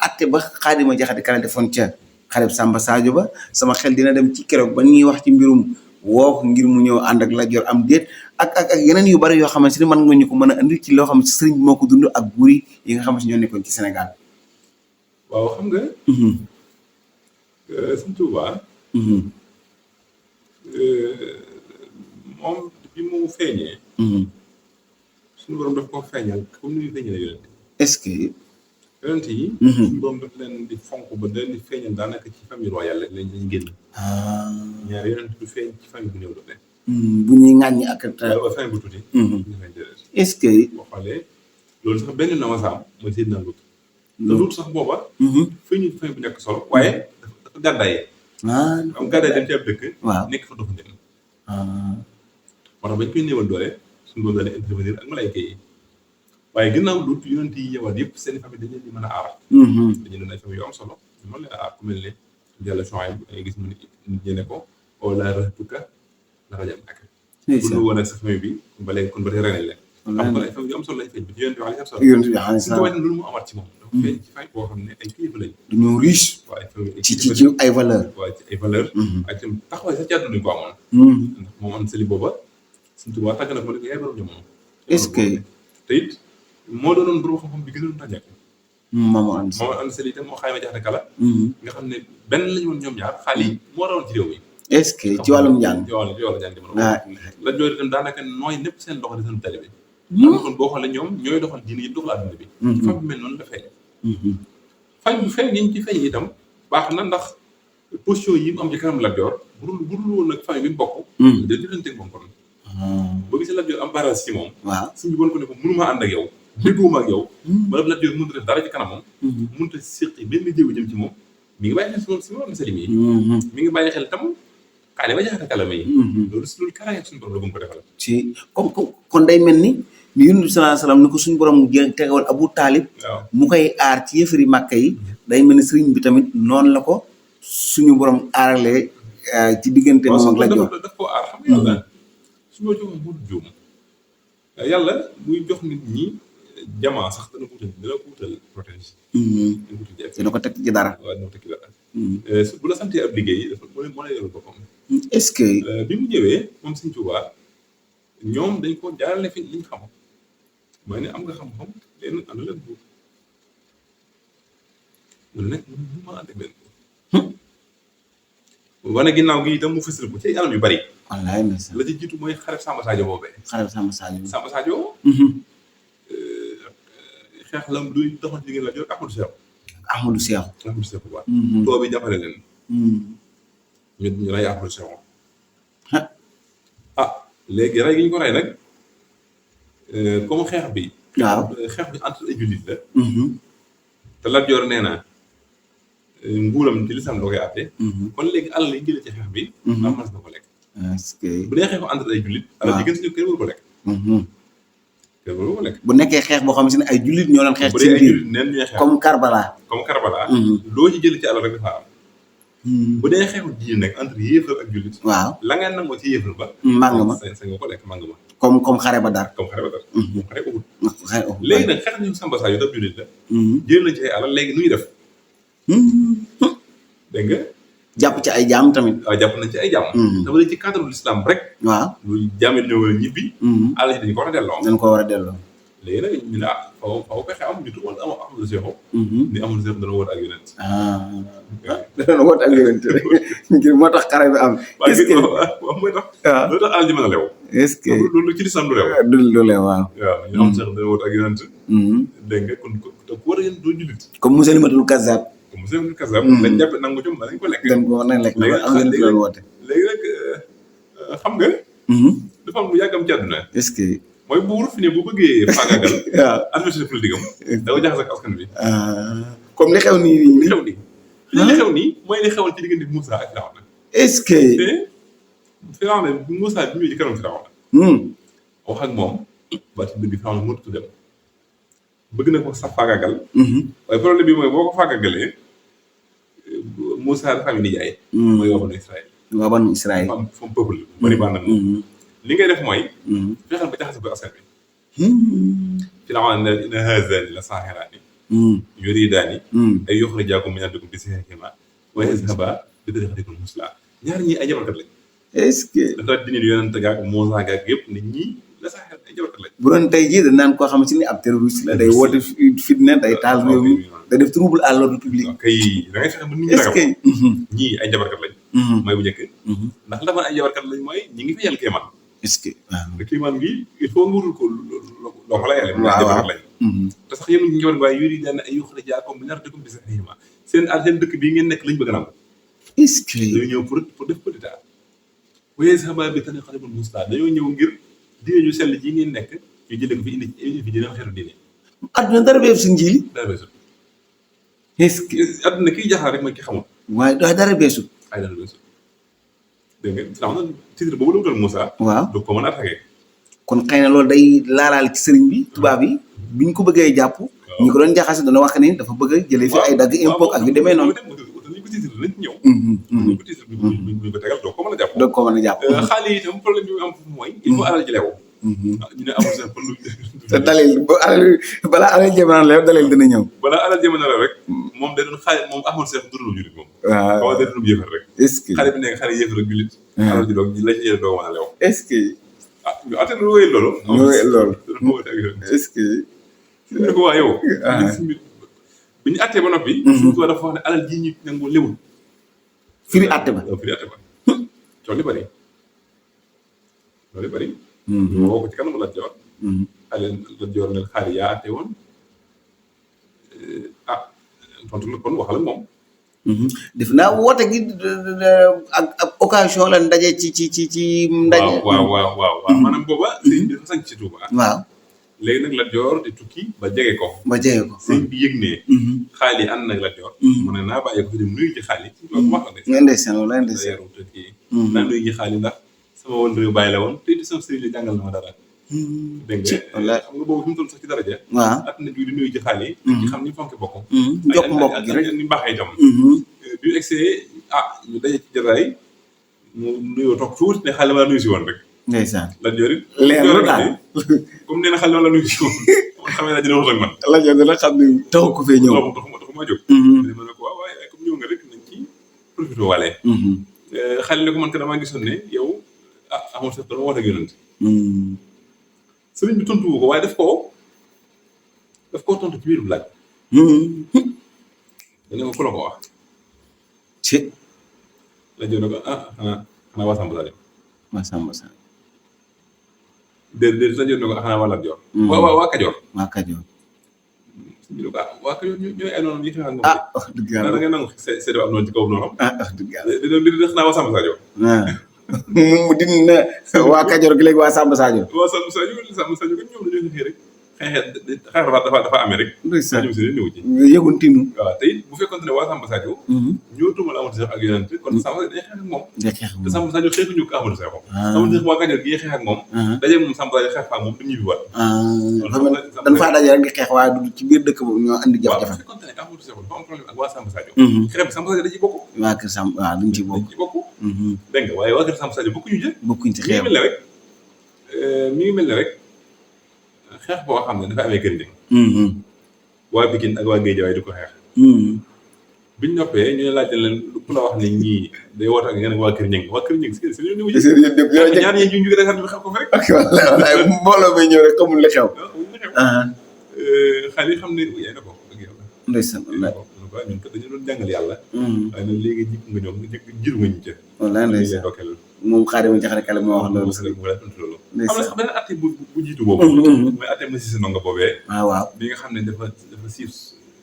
atte ba Xaadima Jaxate Kala defoon ca xareb Samba Sadio ba sama xel dina dem ci keroog ba ñuy wax ci mbirum woo ngir mu ñëw ànd ak Lat Joor am déet ak yeneen yu bari yoo xamante ni mën nga ñu ko mën a indi ci loo xam ne sëriñ bi moo ko dund ak buur yi nga xamante ñoo nekkoon ci Sénégal. waaw xam nga. Sëñ Tuubaa. moom bi mu feeñee. suñu borom daf koo feeñal comme ni muy feeñalee yonent. est-ce que. yonent yi. suñu borom daf leen di fonk ba da leen di feeñal daanaka ci famille royale lañ génn. ñaari yonent du feeñ ci famille bu néew doole. bu ñuy ŋàññi ak. famille bu tuuti. est-ce que. boo xoolee loolu sax benn na ma saam mooy Seydina Luut. Luut sax booba. feeñu famille bu nekk solo waaye dafa gàddaayee. am gàddaay dem ci ab dëkk. waaw nekk fa doxandéem. moo tax bañ koy néewal doole. suñu doon daal intervenir ak malayka yi waaye ginnaaw Luut yonent yi yeewaat yëpp seen famille dañ leen di mën a aar. dañu doon ay famille yu am solo ñu mën leen a aar ku mel ne yàlla Shuayb ay gis mu ne ne ko wala rahtuka la rajam ak bu ñu woon ak sa famille bi ba léegi kon ba tey reneen leen am kon ay famille yu am solo lañ feeñ bi ci yonent bi alayhi salaam suñu ko loolu mu amaat ci moom dafa feeñ ci fay boo xam ne ay kilifa lañ dañoo riche waaw ay famille ci ay valeur waaw ci ay valeur ak tam taxawaay sax ci àdduna ñu ko amoon ndax moom am sali booba Sëñ Tuubaa tàgg na ko rek yaay borom jamono. est-ce que te it moo doonoon borom xam-xam bi gën a doon ràññeeku. Mamadou Anta moom ànd seli itam moo xayma jaxate kala nga xam ne benn lañu woon ñoom ñaar xaal yi moo rawoon ci réew mi. est-ce que ci wàllum njàng. ci wàllum njàng jamono. ah la jooju itam daanaka nooy népp seen loxo di seen tali bi. xam nga kon boo xoolee ñoom ñooy doxal diine yi doxal àdduna bi. ci fam bi mel noonu la feeñ. feeñ yi ñu ci feeñ itam baax na ndax position yi mu am ci kanam Lat Joor bu dul woon nag famille bi mu bokk. da jëlanteeg moom kon. boo gisee Lat Joor am barrage ci moom. waaw suñ bi bon ko ne ko mënuma ànd ak yow. déggooma ak yow. wala Lat Joor mënut a def dara ci kanamam. mënut a séqi benn jéego jëm ci moom. mi ngi bàyyi xel si moom Salim yi. mi ngi bàyyi xel tam xaale ba jaxate kalama yi. loolu kaaraange suñu borom la bu mu ko defal. ci kon day mel ni Yonent bi sallallahu alayhi wasallam ni ko suñu borom tegal Abu Taalib. waaw mu koy aar ci yëfari Màkka yi. day mel ni sëriñ bi tamit noonu la ko suñu borom aaralee ci diggante moom ak Lat Joor. daf koo aar xam nga yàlla suñu joxoon bu juum yàlla muy jox nit ñi jamaa sax dana ko wutal protège. dina ko teg ci dara. waaw dina ko teg ci dara. bu la santee ab liggéey dafa moo lay yoral boppam. est-ce que. bi mu ñëwee moom Sëñ Tuubaa ñoom dañ ko jaarale fi liñ xam mooy ne am nga xam-xam leen ànd leen buur mu ne nag mu mën a ànd ak benn buur wane ginnaaw gi itam mu fësal ko ci anam yu bari. wallaay ndeysaan. la ci jiitu mooy xareb Samba Sadio boobee. xareb Samba Sadio. Samba Sadio. xeex la luy doxal ci diggante Lat Joor ak Ahmadou Seexu. Ahmadou Seexu. waaw. too bi jàppale leen. ñu rey Ahmadou Seexu. léegi rey gi ñu ko rey nag comme xeex bi. waaw xeex bi entre ay jullit la. te Lat Joor nee na nguuram ci lislaam da koy àtte. kon léegi alal yi jëlee ci xeex bi. am na ko lekk. est-ce que. bu dee xeexu entre ay jullit. alal ji gën si kenn waru ko lekk. kenn waru ko lekk. bu nekkee xeex boo xam ne ay jullit ñoo doon xeex. bu ci dee ay biir jullit neen ñuy xeex comme Karbala. comme Karbala. loo ci jëlee ci alal rek dafa am. bu dee xeexu diine nag entre yéefar ak jullit. waaw la ngeen nangoo ci yéefar ba. màng ma sa nga ko lekk màng ma. comme xare ba dar. comme xare ba dar. xare Uhud. xare Uhud. léegi nag xeex nañu Samba Sadio daf jullit la. jël nañ ci ay alal léegi nu ñuy def. dégg nga. jàpp ci ay jaam tamit. waaw jàpp nañ ci ay jaam. dafa ne ci cadre l'islam rek. waaw lu jaam yi dañoo war a ñibbi. alal yi dañu ko war a delloo. dañ ko war a delloo. léegi nag ñu ne faw pexe am ñu tudd am Ahmadou Seexu. ni Ahmadou Seexu dana woote ak yonent. dana woote ak yonent ngir moo tax xare bi am. est-ce que waaw mooy tax. waaw loolu tax alal ji mën a lew. est-ce que loolu ci lislam du lew. du lew waaw. waaw ñu am Seexu dana woote ak yonent. dégg nga kon te ku war a yéen doo jullit. comme Musaylimatul Kazzab. comme Musaylimatul Kazzab. dañ jàpp nangu jom dañ ko lekk. dañ ko war a lekk am ngeen fi doon woote. léegi nag xam nga. dafa am lu yàggam ci àdduna. est-ce que. mooy buur fi ne bu bëggee faagaagal. waaw administration politique am. da ko jaxase ak askan bi. comme li xew nii li xew nii. li xew nii mooy li xewal ci diggante Moussa ak Firawna. est-ce que. te Firawna Moussa bi ñëwee ci kanam Firawna. wax ak moom. ba ci dëgg Firawna mënut a dem. bëgg na ko sax faagaagal. waaye problème bi mooy boo ko faagaagalee. Moussa dafa am nijaay. mooy waxoon Israël. waxoon Israël. dafa am peuple bari baax na moom. li ngay def mooy. fexeel ba jaxase ko askan bi. Firawna ne inna haazani la saahiraani. yuriidaani. ay yuxrijaakum min ardikum bi sihrihimaa wa yazhabaa bi tariiqatikumul muslaa. ñaar ñii ay jabarkat lañ. est-ce que. dafa dindi yonent gaag Muusaa gaag yëpp nit ñi la saahir ay jabarkat lañ. bu doon tey jii dañ naan koo xamante ni ab terroriste la day woote fitna day taal réew mi day def trouble à l'ordre public. kay da ngay fexe ba nit ñi est-ce que. ñii ay jabarkat lañ. mooy bu njëkk. ndax la ay jabarkat lañ mooy ñi ngi fi yàlla kéemaan. est-ce que waaw. te kéemaan gi il faut nga wutul ko loo ko layale. waaw jabarkat lañ. te sax yéen ñu ngi waaye yuri daan ay yuxrijaakum min ardikum bi sihrihimaa seen dëkk bii ngeen nekk lañ bëgg a nangu. est-ce que. dañoo ñëw pour def coup d'état. wa yazhabaa bi tariiqatikumul muslaa dañoo ñëw ngir diine ñu sell ji ngeen nekk ñu jëlee ko fi indi fi dina xeetu diine. adduna dara beesu si njiili. dara beesut. est-ce que. adduna kiy jaxal rek mooy ki xamul. waaye dara beesu. ay dara beesut. dégg nga xam nga titre boobu la wutal Moussa. waaw du ko mën a attaqué. kon xëy na loolu day laalaal ci sëriñ bi tubaab yi bi ñu ko bëggee jàpp. ñi ko doon jaxase dana wax ni dafa bëgg a jëlee fi ay dagg impôt ak yu demee noonu. ñu ko titre lañ ci ñëw. ñu ko titre bi ko tegal doo ko mën a jàpp. doo ko mën a jàpp. xaalis yi itam problème bi mu am foofu mooy. il faut alal ji leew. ñu ne amul sax pour lu. te dalil balaa alal jamono leew dalil dina ñëw. balaa alal jamono la rek moom day doon xaalis moom amul sax du doon jullit moom. waaw waaw day doon yëfar rek. est-ce que. xale bi nekk xale yëfar ak jullit. alal ji doog la ci jëlee doo mën a leew. est-ce que. ah ñu atte lu wéy loolu. ñu wéy loolu. est-ce que. ñu ne ko waa yow. bi ñu attee ba noppi. suñu tubaab dafa wax ne alal ji ñu nangu léwul. firi atte ba. firi atte ba. coono li bëri. loolu bëri. ñu woo ko ci kanamu Lat Joor. xale Lat Joor ne xaar yaa atte woon tontu la kon waxal ak moom. def naa woote gi ak occasion la ndaje ci ndaje. waaw maanaam booba. sëñ bi dafa sañ ci Tuuba. waaw. léegi nag Lat Joor di tukki ba jege ko. sëñ bi yëg ne. xaal yi ànd nag Lat Joor. mu ne naa bàyyi ko fi dem nuyu ji xaal yi. ndeysaan wala ndeysaan. naa nuyu ji xaal yi ndax sama woon réew bàyyi la woon te it sama sëriñ la jàngal na ma dara. dégg nga xam nga boobu fi mu toll sax ci daraja. waaw at na bi di nuyu ji xaal yi. ci xam ni mu fonk bokk. jokk mbokk gi rek ni baaxee itam. bi mu egsee ñu daje ci jotaay mu nuyoo toog tuuti ne xale ma la nuyu si woon rek. ndeysaan Lat Joor it. leer na daal comme nee na xale ma la nuyu si woon. man xamee naa dina wax ak man. Lat Joor dina xam ne taxu ko fee ñëw. taxuma jóg. ma ne ko waaw waaye comme ñëw nga rek nañ ci profité waale. xale ne ko man ka damaa gisoon ne yow amul sax dama woote ak yonent. sëriñ bi tontu wu ko waaye daf koo tontu ci biiru laaj. dana ko ku la ko wax. ci. Lat Joor ne ko xanaa waa Samba Sadio. waa Samba Sadio. déedéet Lat Joor ne ko xanaa waa Lat Joor. waa Kajoor. waa Kajoor. ñu ne ko waa Kajoor ñooy ay noonu yi xeex ak moom. wax dëgg yàlla da ngay nangu seede am noonu ci kaw noonu. wax dëgg yàlla. li xanaa waa Samba Sadio. mu dindi na waa Kajoor gi léegi waa Samba Sadio. waa Samba Sadio kat ñoom dañoo xëy rek xeex dafa amee rek. ndeysaan ñoom si ne ñëw ci. yëgun tinu. waaw te it bu fekkoon ne waa Samba Sadio. ñoo tuumal Amadou Seck ak yonent kon Samba day xeex ak moom. day xeex ak moom te Samba Sadio xeexuñu ko Amadou Seck. Amadou Seck waa Kajoor gi xeex ak moom. daje moom Samba Sadio xeex ak moom du ñibbi waat. dañ faa daje rek di xeex waaye du ci biir dëkk boobu ñoo andi jafe-jafe. waaw bu fekkoon ne Amadou Seck dafa am problème ak waa Samba Sadio. xeex bi Samba Sadio da ciy bokk. waa kër Samba waaw duñ ci bokk. dégg nga waaye waa kër Samba Sadio bokkuñu ci. bokkuñ ci xeex mi ngi mel ne rek xeex boo xam ne dafa amee kër njëkk. waa Pikine ak waa Guédiawaye di ko xeex. biñ noppee ñu ne laajte leen ku la wax ne ñii day woote ak ngeen waa kër njëkk si seen yoon. ñaar ñi ñu jóge Dakar ñu xam ko fa rek. wallaay mbooloo may ñëw rek xamul li xew. xale yi xam ne yaay na ko dëgg yàlla. ndeysaan wallaay. ñun kat dañu doon jàngal yàlla. waaye nag léegi jikko nga ñoom jiru nga ñu ca. wallaay ndeysaan moom Xaadimu Jaxate Kala moo wax loolu. am na sax beneen atte bu jiitu boobu. mooy atte ma si sa ndongo boobee. waaw bi nga xam ne dafa siif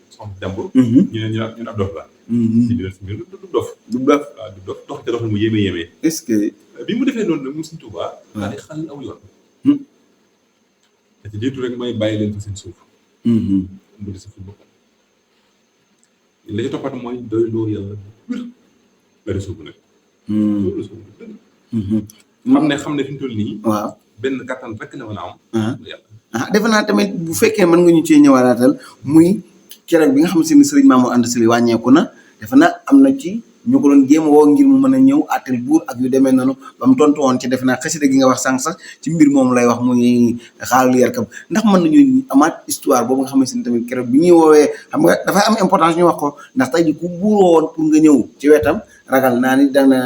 soxna jàmbur. ñu ab dof la. si biir du dof. waaw du dof dox ca dox mu yéeme. est-ce que. bi mu defee noonu nag mu Sëñ Tuubaa. daal di xal aw yoon. te ci jiitu rek mooy bàyyi leen fa seen suuf. mu di sa fi boppam. la ci toppat mooy doyloo yàlla wér la di suuf nag. loolu suuf dëgg. xam ne fi mu toll nii. waaw benn kattan rek la mën a am. yàlla. defe naa tamit bu fekkee mën nga ñu cee ñëwaalaatal muy keroog bi nga xam ne sëriñ Mamadou Anta Sali wàññeeku na defe naa am na ci ñu ko doon jéem woo ngir mu mën a ñëw àttel buur ak yu demee noonu ba mu tontu woon ci defe naa xasida gi nga wax sànq sax ci mbir moom lay wax muy xaalu yarkam ndax mën nañu amaat histoire boobu nga xamante ni tamit keroog bi ñuy woowee xam nga dafay am importance ñu wax ko ndax tey ji ku buuroo woon pour nga ñëw ci wetam ragal naa ni dana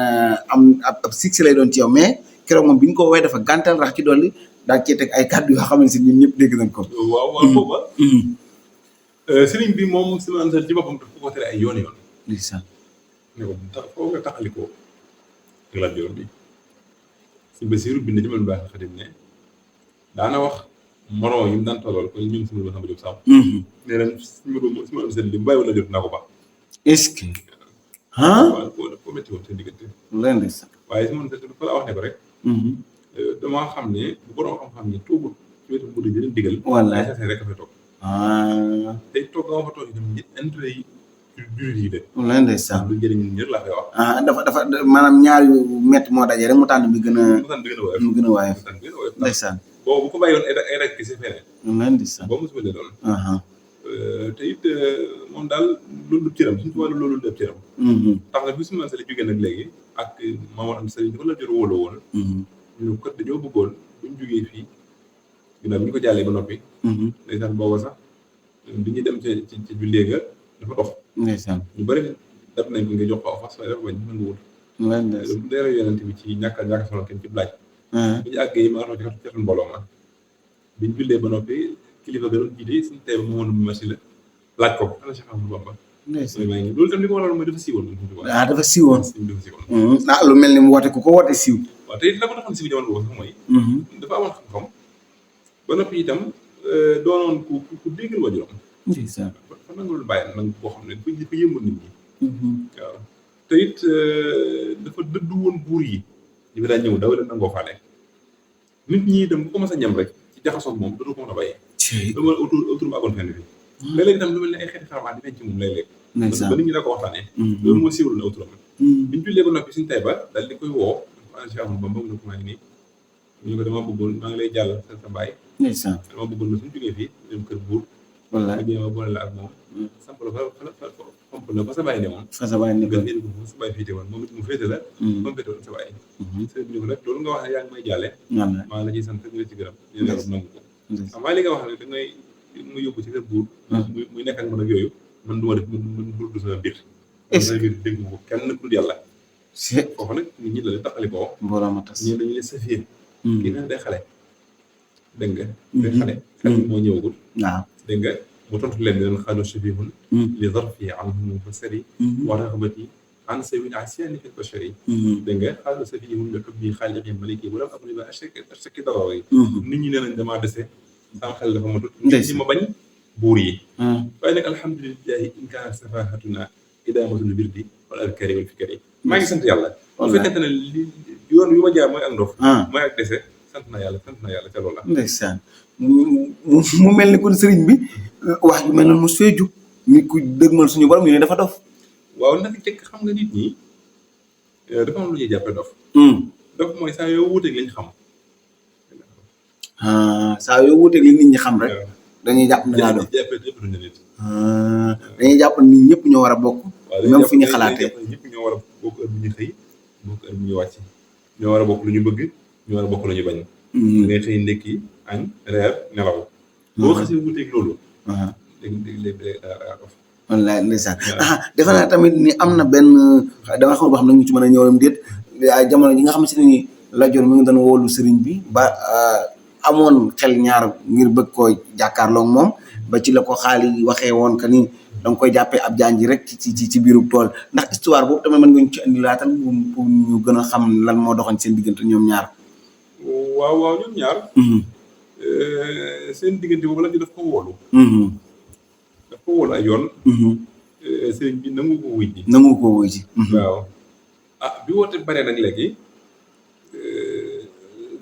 am ab succès lay doon ci yow mais keroog moom bi ñu ko woowee dafa gàntal rax ci dolli daal cee teg ay kàddu yoo xamante ni ñun ñëpp dégg nañ ko. waaw booba. sëriñ bi moom si ma ci boppam daf ko tere ay yoon. ndeysaan. ne ko foo nga taxalikoo ak Lat Joor bi si Basiiru bind ci mel baax Xadim ne daana wax moroom yi mu daan tollool kon ñun si ma Samba Diop Samb. nee nañ si ma seen li mu bàyyi wala jot naa ko baax. est-ce que. waaw foo métti woon seen diggante. leen ndeysaan. waaye si ma dafa la wax ne ko rek. damaa xam ne bu borom xam-xam ne toogul ci wetu mu di leen digal. wallaay ay rek a fay toog. tey toog nga ma fa toog itam intérêt yi jullit yi de. wallaay ndeysaan. lu jëriñ ñun laa koy wax. dafa maanaam ñaar yu métti moo daje rek mu tànn bi gën a. mu gën a woyof. ndeysaan. boobu bu ko bàyyoon ay rek kese feneen. wallaay ndeysaan. boobu mosuma leen doon. te it moom daal loolu du cëram suñu tubaab loolu du cëram. tax na bi suñu Sali jógee nag léegi ak Mamadou Anta Sali dafa la jor wóoloo woon. ñu kat dañoo bëggoon bu ñu jógee fii ginnaaw bi ñu ko jàllee ba noppi. ndeysaan booba sax bi ñuy dem ci jullee ga dafa dox. ndeysaan ñu bëri def nañ ko nga jox ko aw fas waaye dafa bañ nanguwul. wallaay ndeysaan. leeral yonent bi ci ñàkk solo kenn ci laaj. bi ñu àggee ma wax ci jotoon mbooloo ma biñ jullee ba noppi kilifa ga doon jiite suñu tey ba Mamadou Massi la laaj ko ana Cheikh Ahmadou Bamba mooy maa ngi loolu tam li ko waral mooy dafa siiwoon dafa siiwoon dafa siiwoon lu mel ni mu woote ku ko woote siiw waaw te it la ko taxoon siiw jamono boobu sax mooy dafa amoon xam-xam ba noppi itam doonoon ku déggal waajuram fa nangul bàyyi nang boo xam ne dafa yëngu nit ñi waaw te it dafa dëddu woon buur yi ñu fi daan ñëw daw leen nangoo faale nit ñi itam bu commencé ñam rek ci jaxasoog moom dootu ko mën a bàyyi loolu mooy autour bu àggoon fenn bi léeg-léeg itam lu mel ne ay xeeti xaramaat di feeñ ci moom léeg-léeg ba nit ñi da ko waxtaanee loolu moo siiwal na autour biñ jullee ba noppi suñu tay ba daal di koy woo ana Cheikh Ahmadou Bamba mu ne ko maa ngi nii ñu ko dama bëggoon maa ngi lay jàll sa baay dama bëggoon na suñu jógee fii dem kër buur ma jéem a boole la ak moom samp la fomp la fa sa bàyyi ne moom fa sa bàyyi ne nga indi ko fa sa bàyyi féete woon moom it mu féete la moom féete woon sa bàyyi sëñ bi ne ko nag loolu nga wax ne yaa ngi may jàlle maa la ciy sant nga la ci gërëm ñu ne nangu ko waaye li nga wax ne da ngay mu yóbbu ci kër buur muy nekk ak man ak yooyu man du ma def man buur du sama mbir sama mbir dégg ko kenn ku dul yàlla foofu nag nit ñi la leen taxali ko ñii dañu leen safiir kii nag day xale dégg nga day xale xale moo ñëwagul dégg nga mu tontu leen leen xaalu shabihun li zarfi anhum fasari wa raxbati an sawil asiani fi bashari dégg nga xaalu shabihun li xubbi xaaliqi maliki wala am ba achaki daraw yi nit ñi nee nañ damaa dese sama xel dafa matut ñi ma bañ buur yi waaye nag alhamdulilahi in kaana safahatuna idamatul birdi wala alkari wal fikari maa ngi sant yàlla bu fekkente ne li yoon yu ma jaar mooy ak ndof mooy ak dese sant na yàlla ca loolu la ndeysaan mu mel ni kon sëriñ bi wax ju mel noonu mu seeju nit ku dëgmal suñu borom ñu ne dafa dof waaw nag jëkk xam nga nit ñi dafa am lu ñuy jàppee dof dof mooy saa yoo wuuteeg lañ xam saa yoo wuuteeg li nit ñi xam rek dañuy jàpp ne laa dof dañuy jàpp nit ñëpp ñoo war a bokk même fu ñu xalaatee ñëpp ñoo war a bokk heure bu ñu xëy bokk heure bu ñu wàcc ñoo war a bokk lu ñu bëgg ñoo war a bokk lu ñu bañ da ngay xëy ndekki añ reer nelaw boo xasee wuuteeg loolu léegi daa dof wallaay ndeysaan defe naa tamit ni am na benn dama xam boo xam ne ñu ci mën a ñëwam déet jamono ji nga xam si ne ni Lat Joor mi ngi doon woolu sëriñ bi ba amoon xel ñaar ngir bëgg koo jàkkaarloog moom ba ci la ko xaali waxee woon que ni danga koy jàppee ab janji rek ci biiru tool ndax histoire boobu tamit mën nga ñu ci indi laatal pour ñu gën a xam lan moo doxoon seen diggante ñoom ñaar waaw ñoom ñaar seen diggante boobu la ñu daf ko wóolu ay yoon sëriñ bi nangu ko wuy ji waaw bi woote bare nag léegi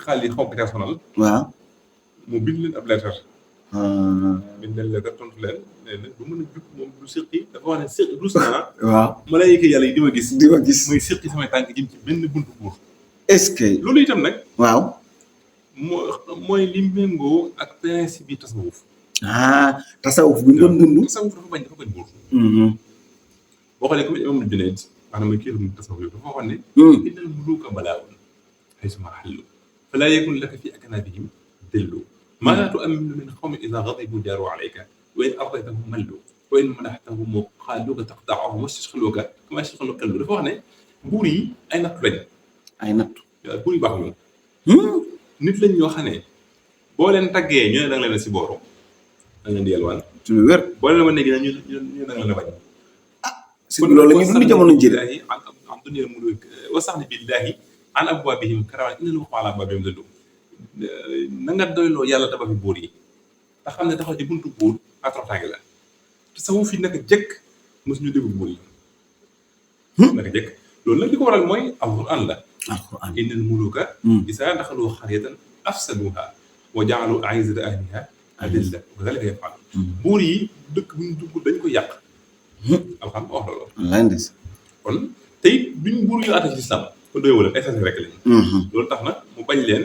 xaal yi xaw ko sonal waaw mu bind leen ab lettre bind leen lettre tontu leen nee na du mën a jug moom du séqi dafa wax ne séqi rus naa waaw malaayika yàlla yi di ma gis muy séqi samay tànk jëm ci benn buntu buur est-ce que loolu itam nag waaw mooy li méngoo ak principe bi tasawuf tasawuf bi ñu doon dund tasawuf dafa bañ buur boo xoolee comme imam Junayd maanaam mooy kii tasawuf yow dafa wax ne innal muluuka balaa'un haysuma hallu falaa yakun laka fi aknaabihim dillu maa tu'minu min qawmin idhaa ghadibu jaaru alayka wa in ardaytahum mallu wa in madaxtahum qaaluuka taqta'uhum wastashghaluuka kamaa yashghalu kalbu dafa wax ne buur yi ay nattu lañ waaw buur yi baaxuñu nit lañ ñoo xam ne boo leen taggee ñu ne da nga leen a si booru da nga leen di yelwaan ci lu wér boo leen wane ñu da nga leen a bañ si loolu la ñu dund jamono jële am dunya muluk wastaghni billahi an abwaabihim karawaan inna lahu ala abwaabihim dëddu na nga doyloo yàlla tabax fi buur yi te xam ne taxaw ci buntu buur atrotaange la te sa wu fi naka jëkk mosuñu déglu buur yi naka jëkk loolu nag li ko waral mooy alquran la innal muluka izaa daxalu qaryatan afsaduha wa ja'alu a'izzata ahliha adilla wa zalika yaf'al buur yi dëkk bu ñu dugg dañ ko yàq alxam wax loolu kon te it duñ buur yu àtte ci islam kon doy wala ay rek lañ loolu tax na mu bañ leen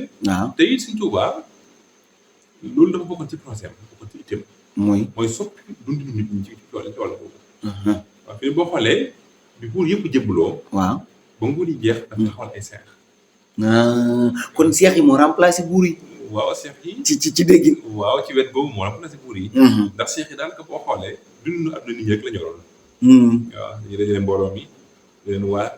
te it Sëñ Tuubaa loolu dafa bokkoon ci projet bokkoon ci itam mooy soppi dundinu nit ñi ci wàll boobu waaw fii boo xoolee bi buur yëpp jëbbaloo waaw ba nguur yi jeex dafa taxawal ay seex kon seex yi moo remplacé buur yi waaw seex yi ci déggin waaw ci wet boobu moo remplacé buur yi ndax seex yi daanaka boo xoolee dundinu àdduna nit ñi rek la ñoroon waaw dañuy dajale mbooloo mi di leen waar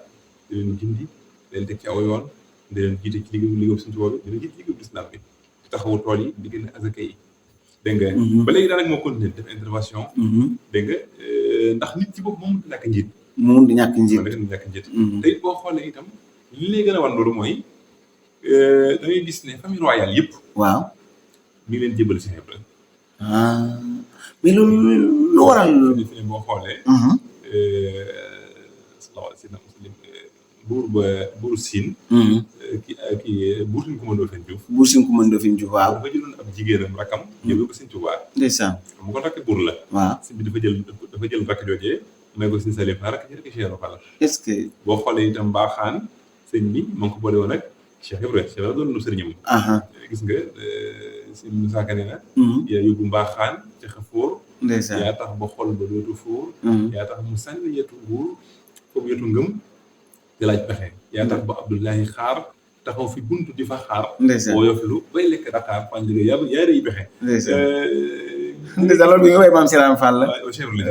di leen gindi di leen teg ci aw yoon di leen jiite ci liggéeyu suñu tubaab bi di leen jiite ci liggéeyu islam bi di taxawu tool yi di génne azaka yi dégg nga ba léegi daanaka moo continué def intervention dégg nga ndax nit ci bopp moom mënut a ñàkk njiit moom di ñàkk njiit te it boo xoolee itam li lay gën a wan loolu mooy da ngay gis ne famille royale yëpp waaw mi ngi leen jébal Cheikh Ibrahima mais loolu lu waral fi ne boo xoolee buur Siin kii buur Siin Kumba Ndoofeen Juuf buur Siin Kumba Ndoofeen Juuf waaw dafa jëloon ab jigéenam rakkam yóbbu ko Sëñ Tuubaa ndeysaan xam nga rakk buur la waaw sëñ bi dafa jël rakk joojee may ko Sëñ Saliou Fall rakk ci rek Cheikh Ibra Fall est-ce que boo xoolee itam baaxaan sëñ bi moo ngi ko boole woon ak Cheikh Ibrahima Cheikh Ibrahima doon nu sëriñam gis nga sëñ Musaa Ka nee na yaa yóbbu mbaaxaan ci xafoor ndeysaan yaa tax ba xol ba dootu fóor yaa tax mu sànni yetu nguur foofu yetu ngëm di laaj pexe yaa tax ba Abdoulahi xaar taxaw fi buntu di fa xaar boo yofilu bay lekk Dakar fan liggéey yaa rëy pexe ndeysaan loolu bi nga way maam Siraan Fall la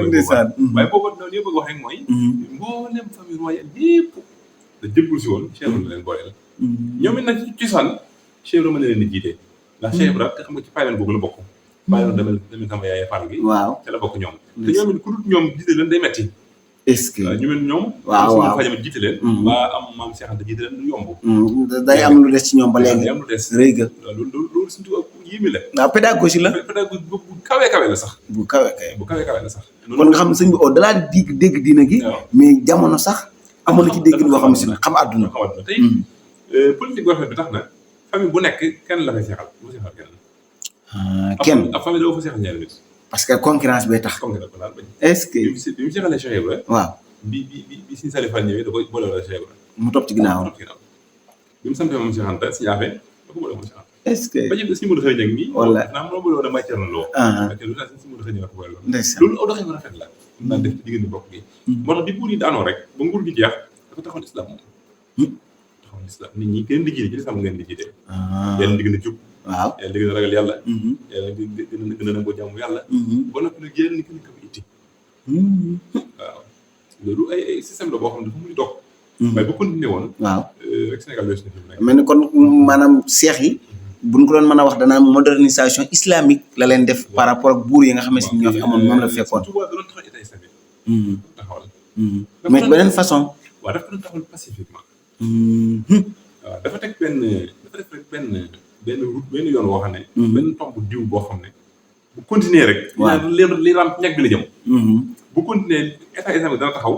ndeysaan waaye boobu noonu li bëgg wax rek mooy mboolem famille royale yëpp da jëggul si woon Cheikh Ibra la leen booleel ñoom it nag ci cosaan Cheikh Ibra mën na leen di jiite ndax Cheikh Ibra te xam nga ci paylan boobu la bokk paylan demel sama yaay Fall gi waaw te la bokk ñoom te ñoom it ku dul ñoom jiite leen day metti est-ce que ñu mel ñoom waaw fa jamit jiite leen ba am maam Cheikh Anta jiite leen du yomb day am lu des ci ñoom ba léegi day am lu des rëy ga loolu suñu tubaab yéeme la waaw pédagogie la pédagogie bu kawe la sax bu kawe la sax kon nga xam ne sëñ bi au delà di dégg diina gi mais jamono sax amoon na ci dégg boo xam ne si xam àdduna tey politique boo xam ne tax na famille bu nekk kenn la fay seexal bu seexal kenn ab famille doo fa seexal ñaari nit parce que concurrence bee tax concurrence ko daal bañ est-ce que bi mu seexalee Cheikh Ibra waaw bi Sëñ Saliou Fall ñëwee da koy boole wala Cheikh Ibra mu topp ci ginnaaw bi mu sampee moom Cheikh Anta si ñaafee da ko boole moom Cheikh Anta est-ce que ba ci si Modou Xëy Ñang mi wala naa moo boole woon a may Cerno Lo lu tax si Modou Xëy Ñang la ko boole loolu ndeysaan loolu aw doxee bu rafet la daan def ci diggante bokk gi moo tax bi buur yi daanoo rek ba nguur gi jeex dafa taxoon islam moom taxoon islam nit ñi kenn di jiite ci islam ngeen di jiite yàlla di gën a jub waaw yàlla di gën a ragal yàlla yàlla di gën a nangoo jàmm yàlla ba noppi nag yéen ni gën a kaw itti waaw loolu ay système la boo xam ne dafa muy dox waaye bu continué woon waaw rek Sénégal yooyu si nekk mel ni kon maanaam seex yi buñ ko doon mën a wax danaa modernisation islamique la leen def par rapport ak buur yi nga xam ne si ñoo fi amoon moom la fekkoon Touba da doon taxaw état islamique taxawal mais beneen façon waaw dafa doon taxawal pacifiquement waaw dafa teg benn dafa def rek benn route benn yoon boo xam ne benn tomb diw boo xam ne bu continuer rek li ram ñag bi la jëm bu continuer état islamique dana taxaw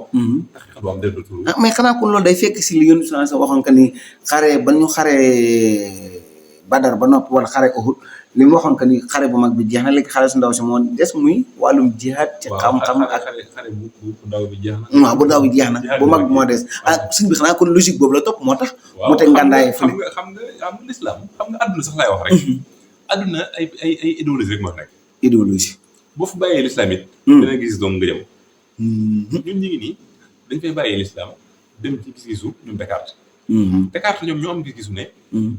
tax xel bu am def dootul mais xanaa kon loolu day fekk si li yéen sa waxoon que ni xare ba ñu xaree Badar ba noppi wala xare Uhud li mu waxoon que ni xare bu mag bi jeex na léegi xare su ndaw si moo des muy wàllum jihaad ci xam-xam ak xare bu ndaw bi jeex na waaw bu ndaw bi jeex na bu mag bi moo des suñ bi xanaa kon logique boobu la topp moo tax mu teg ngàndaay xam nga l'islam xam nga àdduna sax laay wax rek àdduna ay idéologie rek moo nekk idéologie boo fa bàyyee l'islam it dana gis doom nga jëm ñun ñu ngi nii dañ fay bàyyee l'islam dem ci gis-gisu ñoom Descartes ñoom ñoo am gis-gisu ne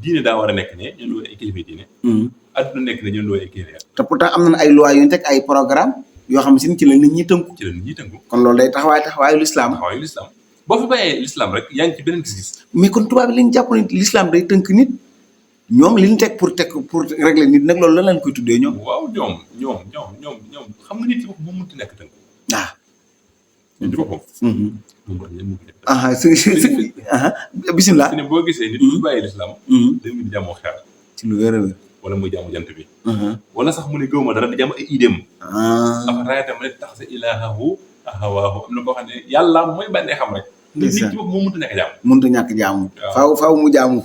diine daa war a nekk ne ñun loolu ay kilifa diine adduna nekk ne ñun loolu ay kilifa te pourtant am nañ ay lois yu ñu teg ay programme yoo xam ne ci la nit ñi tënku kon loolu day taxawaayu l'islam boo fi bàyyee l'islam rek yaa ngi ci beneen gis-gis mais kon tubaab bi lañ jàpp ne l'islam day tënk nit ñoom li ñu teg pour régler nit nag loolu lan lañ koy tuddee ñoom waaw ñoom xam nga nit ci bopp bu munti nekk tënk nit ci boppam bisimilah ne boo gisee nit bu bàyyi l'islam da ngi di jàmmoo xeer ci lu wér a wér wala muy jàmmu jant bi wala sax mu ne gëw ma dara di jàmm ay idéem dafa raayata ma ne tax sa ilaahahu ahawaahu am na koo xam ne yàlla mooy bànnee xam rek nit ci bopp moo mënut a nekk jàmm mënut a ñàkk jaamu faaw mu jaamu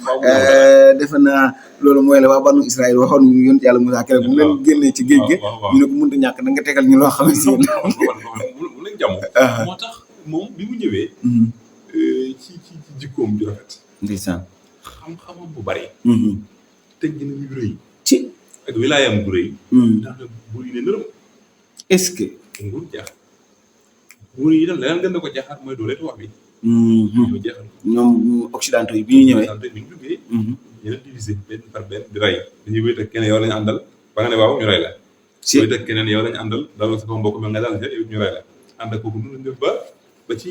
defe naa loolu mooy la waa banu Israël waxoon ñu yonent yàlla Musaa keroog bu mu leen génnee ci géej gi ñu ne ko mënut a ñàkk da nga tegal ñu loo xam ne si mu leen jàmm moo tax moom bi mu ñëwee ci jikkoom ju rafet ndeysaan xam-xamam bu bari teg gën a ñu rëy ci ak wilaayam bu rëy ndax na buur yi ne nërëm est-ce que nguur jaax buur yi itam leneen gën na ko jaaxaat mooy doole tubaab bi ñoo jeexal ñoom occidentaux yi bi ñu ñëwee bi ñu duggee ñeneen divisé benn par benn di rey dañuy wéet ak keneen yow lañu àndal ba nga ne waaw ñu rey la wéet ak keneen yow lañu àndal dalal sa kaw mbokk mel nga dal sa yow ñu rey la ànd ak kooku nu lañ def ba ci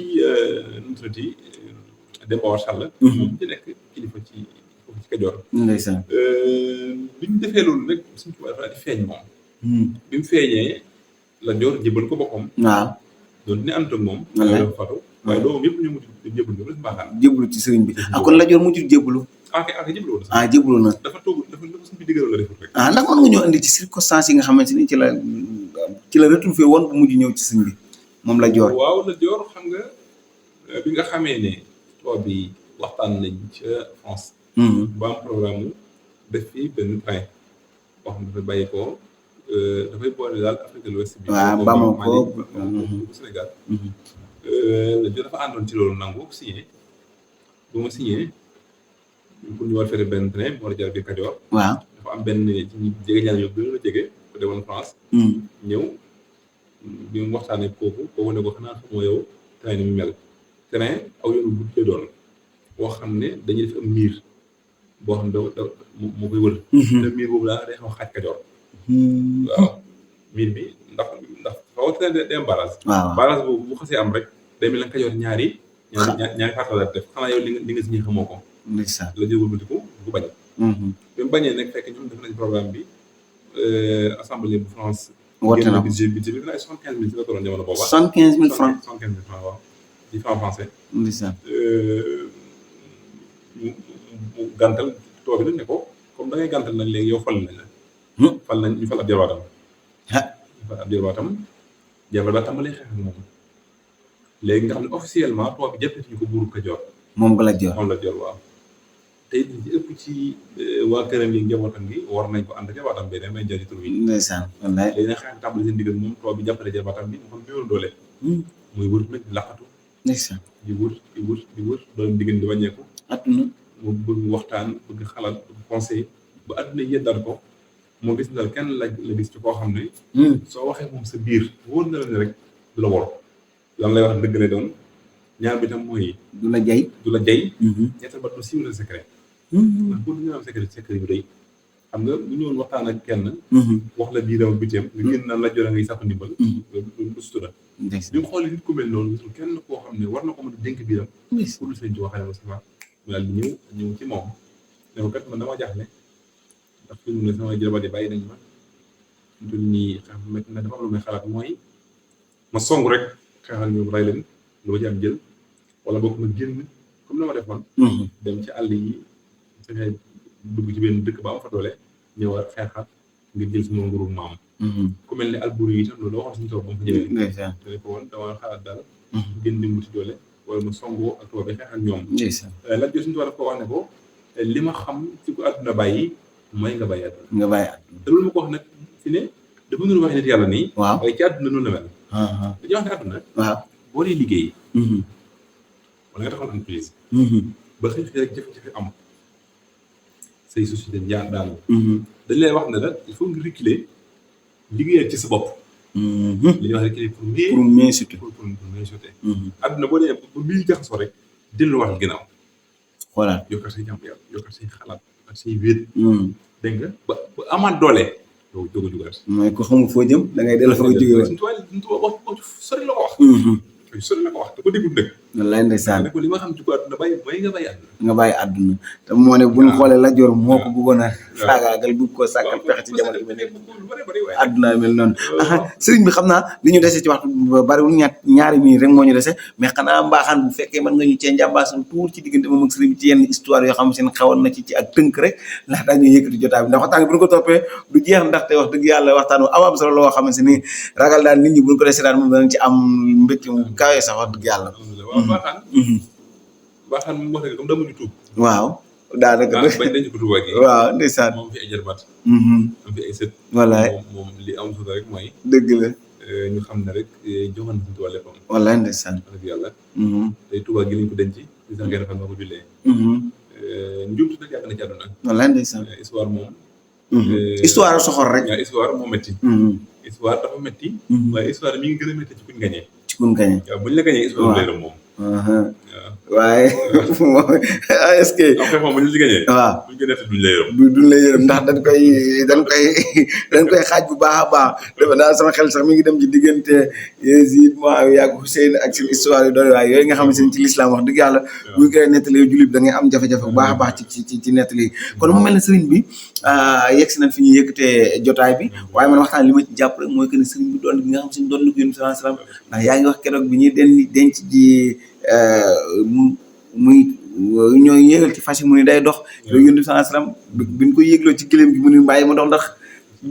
nu mu tuddati Demba War Sall moom ci nekk kilifa ci foofu ci Kajoor ndeysaan bi ñu defee loolu nag suñu tubaab dafa di feeñ moom bi mu feeñee la Joor jébal ko boppam waaw doon dina ànd ak moom wallaay fatu waaye doomam yëpp ñu mujj jébal ñoom la si mbaaxaan jébbalu ci sëriñ bi kon la joor mujjul jébbalu jébal woon jébbalu na dafa toog dafa suñu bi digaloon la deful rek ndax mën nga ñoo indi ci circonstances yi nga xamante ni ci la retrouvé woon bu mujj ñëw ci sëriñ bi moom la joor waaw la Joor xam nga bi nga xamee ne tubaab bi waxtaan nañ ca France ba am programme mu def fii benn train boo xam ne dafay bàyyi ko dafay boole daal Afrique de l'Ouest bi waaw Bamako Sénégal la Joor dafa àndoon ci loolu nangu signé bu ma signé pour ñu war fere benn train mu war a jaar biir Kajoor waaw dafa am benn ci jege ñaar yow gën a jege ko demoon France ñëw bi mu waxtaanee kooku ne ko xanaa xamoo yow train ni mu mel train aw yoonu bu lay doon boo xam ne dañuy def am miir boo xam ne da moo koy wër te miir boobu daal day xaw xaaj Kajoor waaw miir bi ndax xaw train day am barrage boobu bu xasee am rek day mel ne Kajoor ñaari fàttala def xanaa yow li nga signé xamoo ko la jógul batiku bu bañ bi mu bañee nag fekk ñoom def nañ programme bi assemblée bu France woote na budget bi def na ay 75 000 ci la tolloon jamono booba 75 000 francs 75 000 francs waaw ci franc français ndeysaan mu gàntal tubaab bi nag ne ko comme da ngay gàntal nag léegi yow fal nañ la fal nañ ñu fal ab jarbaatam jarbaat ba tàmbalee xeex ak moom léegi nga xam ne officiellement tubaab bi jàppee ñu ko buuru Kajoor moom la joor waaw te it ci ëpp ci waa këram yi njabootam gi war nañ ko ànd ak jarbaatam bi may jëri tur yi ndeysaan wallaay léegi nag xeex tàmbali seen diggal moom tubaab bi jàppale jarbaatam bi mu xam néew doole muy wër nag di laqatu ndeysaan di wër doole diggan di wàññeeku adduna mu bëgg waxtaan bëgg xalaat bëgg conseil ba adduna yeddaat ko moo gis ne daal kenn la gis ci koo xam ne soo waxee moom sa biir wóor na la ne rek du la wor lan lay wax dëgg la doon ñaar bi tam mooy du la jay ñettal ba du siiw la secret ndax pour ñu am secret yu rëy xam nga bu ñëwoon waxtaan ak kenn wax la biiram ak biteem nga génn naan la jore ngay sàkku ndimbal loolu du sutura bi mu xoolee nit ku mel noonu gisul kenn koo xam ne war na ko mën a dénk biiram pour lu sëñ ci waxee Moustapha mu daal di ñëw ci moom ne ko kat man dama jaaxle ndax fi mu ne sama jërëbat yi bàyyi nañ ma dul nii xam métti na dafa am lu may xalaat mooy ma song rek xeexal ñoom ray leen lu ma ci am jël wala boog ma génn comme na ma defoon dem ci àll yi fexe dugg ci benn dëkk ba am fa doole ñëwaat xeexaat ngir jël sama nguuru maam ku mel ne Alburi yi itam loolu waxoon suñu toog ba mu fa ñëwee te ne ko woon dama xalaat daal génn di wuti doole wala ma songoo ak tubaab bi xeex ak ñoom la jot suñu tubaab daf ko wax ne ko li ma xam ci ko àdduna bàyyi mooy nga bàyyi àdduna te loolu ma ko wax nag fi ne dafa nunu waxee nit yàlla nii waaye ci àdduna noonu la mel dañuy wax ne àdduna boo dee liggéey wala nga taxal entreprise ba xëy rek jafe-jafe am say société daanu dañ lay wax ne la il faut nga reculer liggéeyal ci sa bopp li ñuy wax reculer pour mieux sauter àdduna boo dee ba mbir jaxasoo rek delluwaat ginnaaw xoolaat yokkat say jàmm yàlla yokkat say xalaat ak say wéet dégg nga ba amaat doole yow jóg a jugaat mooy ko xamul foo jëm da ngay dellu fa nga jógee woon wax sori la ko wax sori la ko wax da ko déglu nag wallaay ndeysaan ne ko li ma xam ci ko àdduna bàyyi mooy nga bàyyi àdduna nga bàyyi àdduna te moo ne buñ xoolee la joor moo ko bëggoon a faagaagal bëgg koo sàkkal pexe ci jamono bi nekk àdduna mel noonu sëriñ bi xam naa li ñu dese ci waxtu bariwul ñaari minutes rek moo ñu dese mais xanaa mbaaxaan bu fekkee mën nga ñu cee njàmbaasam tuur ci diggante moom ak sëriñ bi ci yenn histoire yoo xam seen xewoon na ci ak tënk rek ndax daañuy yëkkati jotaay bi ndax waxtaan bi bu ñu ko toppee du jeex ndaxte wax dëgg yàlla waxtaan wu am solo loo xamante ni ragal daal nit ñi bu ñu ko dee seetaan moom danañ ci am mbégte mu kawe sax wax dëgg yàlla baaxaan moom wax dëgg comme damuñu tuub waaw daanaka bañ dañu ko tuuba gi waaw ndeysaan moom fi ay jarbaat am fi ay sët wallaay moom li am solo rek mooy dëgg la ñu xam ne rek joxoon suñu tubaab léppam wallaay ndeysaan wax dëgg yàlla tey tuuba gi lañ ko denc di sax ngeen defal ma ko jullee njuumtu nag yàgg na ci àdduna wallaay ndeysaan histoire moom histoire soxor rek waaw histoire moo métti histoire dafa métti waaye histoire mi ngi gën a métti ci kuñ gañee ci kuñ gañee waaw buñ la gañee histoire lay la moom waaye est-ce que am xeex moom bu ñu si gañee waaw buñ ko def duñ la yërëm duñ la yërëm ndax dañ koy xaaj bu baax a baax dafa daal sama xel sax mi ngi dem ci diggante Yazid Muawiya ak Hussein ak seen histoire yu doy waaye yooyu nga xamante ne ci l'islam wax dëgg yàlla buñ koy nettali jullit da ngay am jafe-jafe bu baax a baax ci nettali kon mu mel ne sëriñ bi yegg si nañ fi ñuy yëkkatee jotaay bi waaye man waxtaan li ma ci jàpp rek mooy que ne sëriñ bi doon bi nga xam si doon na ko yéen sallallahu alayhi wasallam ndax yaa ngi wax keroog bi ñuy denc ji muy ñooy yéegal ci fas yi mu ni day dox loolu yonent bi sallallahu alayhi wasallam bi ñu ko yéegloo ci gëléem gi mu ni bàyyi ma dox ndax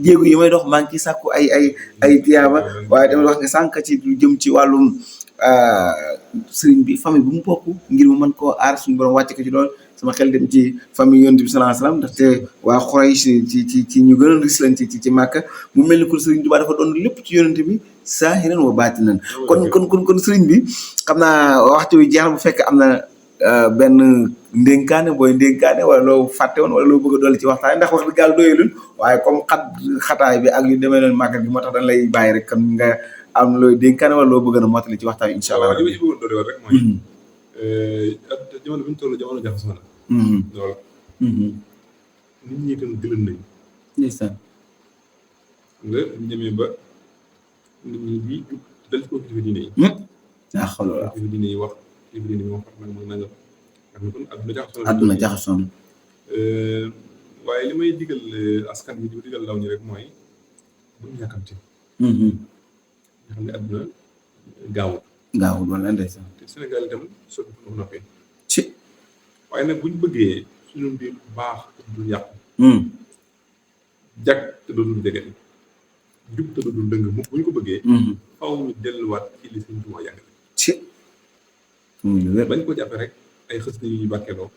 jéego yi may dox maa ngi ciy sàkku ay tiyaaba waaye tamit wax nga sànq ci lu jëm ci wàllum sëriñ bi famille bu mu bokk ngir mu mën koo aar suñu borom wàcc ko ci lool sama xel dem ci famille yonent bi sallallahu alayhi wasallam ndaxte waa Quraysh ci ñu gën a ris lañ ci Màkka mu mel ni kon sëriñ Tuubaa dafa doon lépp ci yonent bi saahiran wa baatinan kon sëriñ bi xam naa waxtu wi jeex na bu fekk am na benn ndénkaane booy ndénkaane wala loo fàtte woon wala loo bëgg a dolli ci waxtaan ndax wax dëgg yàlla doyalul waaye comme xataay bi ak yu demee noonu màggal gi moo tax dañ lay bàyyi rek kon nga am looy dénkaane wala loo bëgg a mottali ci waxtaan incha allah. li ma ci bëggoon dolli rek mooy jamono bi ñu toll jamono jaxasoo na loolu nit ñi kan gëlëm nañ ndeysaan nga ñu demee ba nit ñi bi jug dal ci ko kilifa diine yi daa xool waaw kilifa diine yi wax kilifa diine yi wax nag mooy nangam ak kon àdduna jaxasoo na waaye li may digal askan bi di digal law ñi rek mooy bu ñu yàkkamti nga xam ne àdduna gaawul wala ndeysaan te Sénégal itam soppi ko noppee ci waaye nag bu ñu bëggee suñu mbir baax te du yàqu jag te dootul jege jub te dootul dëng mu bu ñu ko bëggee faw ñu delluwaat ci li Sëñ Tuubaa jàngale ci bañ ko jàppe rek ay xës na yu ñuy bàkkeeloo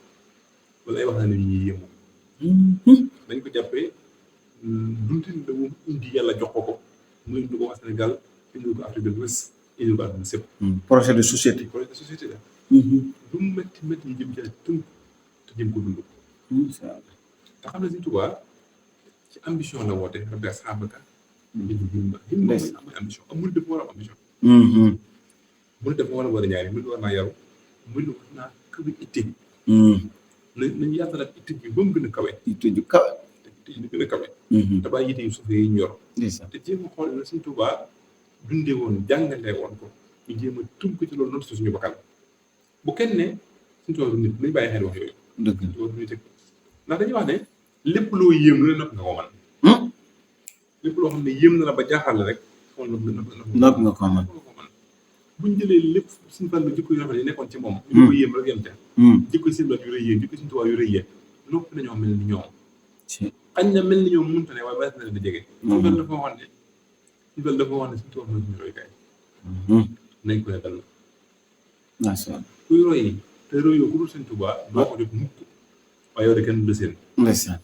wala ay wax naa ne yu ñuy yéemu dañ ko jàppee dundin la moom indi yàlla jox ko mu indi ko waa Sénégal indi ko Afrique de l'Ouest indi ko àdduna sépp projet de société la du métti yi jëm ci tënk te jëm ko dund te xam ne Sëñ Tuubaa ci ambition la woote rabbi ashaabaka himma mooy ambition amul dafa war a am ambition mu dafa war a ñaari mu war naa yaru mu war naa kawe itte nañu yaatalaat itte bi ba mu gën a kawe itte ju kawe te ñu gën a kawe te bàyyi yitte yu suuf yi ñor te jéem a xool na Sëñ Tuubaa dundee woon jàngalee woon ko ñu jéem a tënk ci loolu noonu si suñu bakkan bu kenn ne Sëñ Tuubaa nit nañu bàyyi xel wax yooyu dëgg duñu teg ndax dañuy wax ne lépp loo yéem lu ne nopp nga ko man lépp loo xam ne yéem na la ba jaaxal la rek xool nopp nga ko man buñ jëlee lépp suñu fànn jikko yu rafet yi nekkoon ci moom ñu ko yéem rek yem te jikko seen yu rëy yee jikko Sëñ Tuubaa yu rëy yee nopp nañoo mel ni ñoom xañ na mel ni ñoom mënta ne waaye bari na leen di jege suñu fànn dafa wax ne Sëñ Tuubaa mooy suñu royukaay nañ ko ne dal macha allah kuy roy te royoo ku dul Sëñ Tuubaa doo ko jot mukk waaye yow de kenn du seen ndeysaan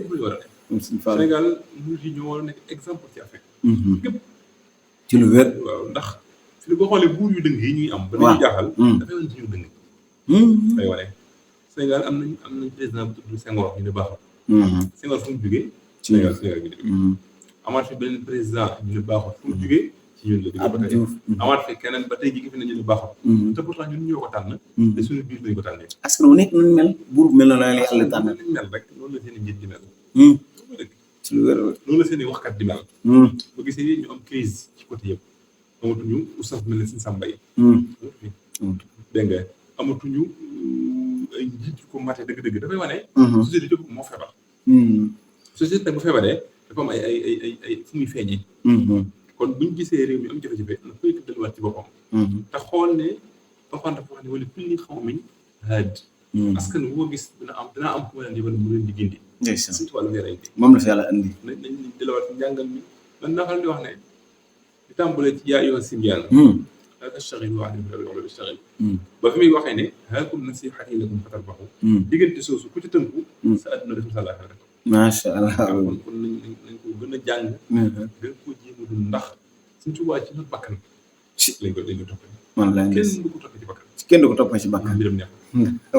lu war a def Sénégal murid yi ñoo war a nekk exemple ci Afrique gépp ci lu wér waaw ndax fi boo xoolee buur yu dëng yi ñuy am ba dañuy jaaxal dafay wane ci ñu dëng day wane Sénégal am nañ président bu tudd Senghor ñu ne baaxul Senghor fu mu jógee Sénégal bi jógee amaat fi beneen président ñu ne baaxul fu mu jógee ci ñun la jógee ba tey amaat fi keneen ba tey jii fi ne ñu ne baaxul te pourtant ñun ñoo ko tànn te suñu biir lañ ko tànnee askan wu nekk nañ mel buur mel na la yàlla tànn nañ mel rek noonu la seen i njiit di mel ci lu wér noonu la seen i waxkat di mel boo gisee ñu am crise ci côté yëpp amatuñu oustaz mel ne Sëñ Samba yi dégg nga amatuñu ay njiit yu ko mate dëgg-dëgg dafay wane société yëpp moo feebar société nag bu feebaree dafa am ay fu muy feeñee kon buñ gisee réew mi am jafe-jafe na koy delluwaat ci boppam te xool ne Alxuraan dafa wax ne wala kulli qawmin haad askan woo gis dina am ku ma leen di wala mu leen di gindi surtout wàllu weer ay moom la fi yàlla andi nañ delluwaat ci njàngal mi man naa xam di wax ne di tàmbalee ci yaa ayyuha sibyaan laa tashtaxilu an wala tashtaxil ba fi muy waxee ne haakum nasiihati lakum fatarbahu diggante soosu ku ci tënku sa àdduna def sa àllaaxira rek macha allah kon nañ ko gën a jàng gën koo jéem a dund ndax Sëñ Tuubaa ci not bakkan lañ ko toppee man la kenn du ko toppee ci bakkan kenn du ko toppee ci bakkan mbiram neex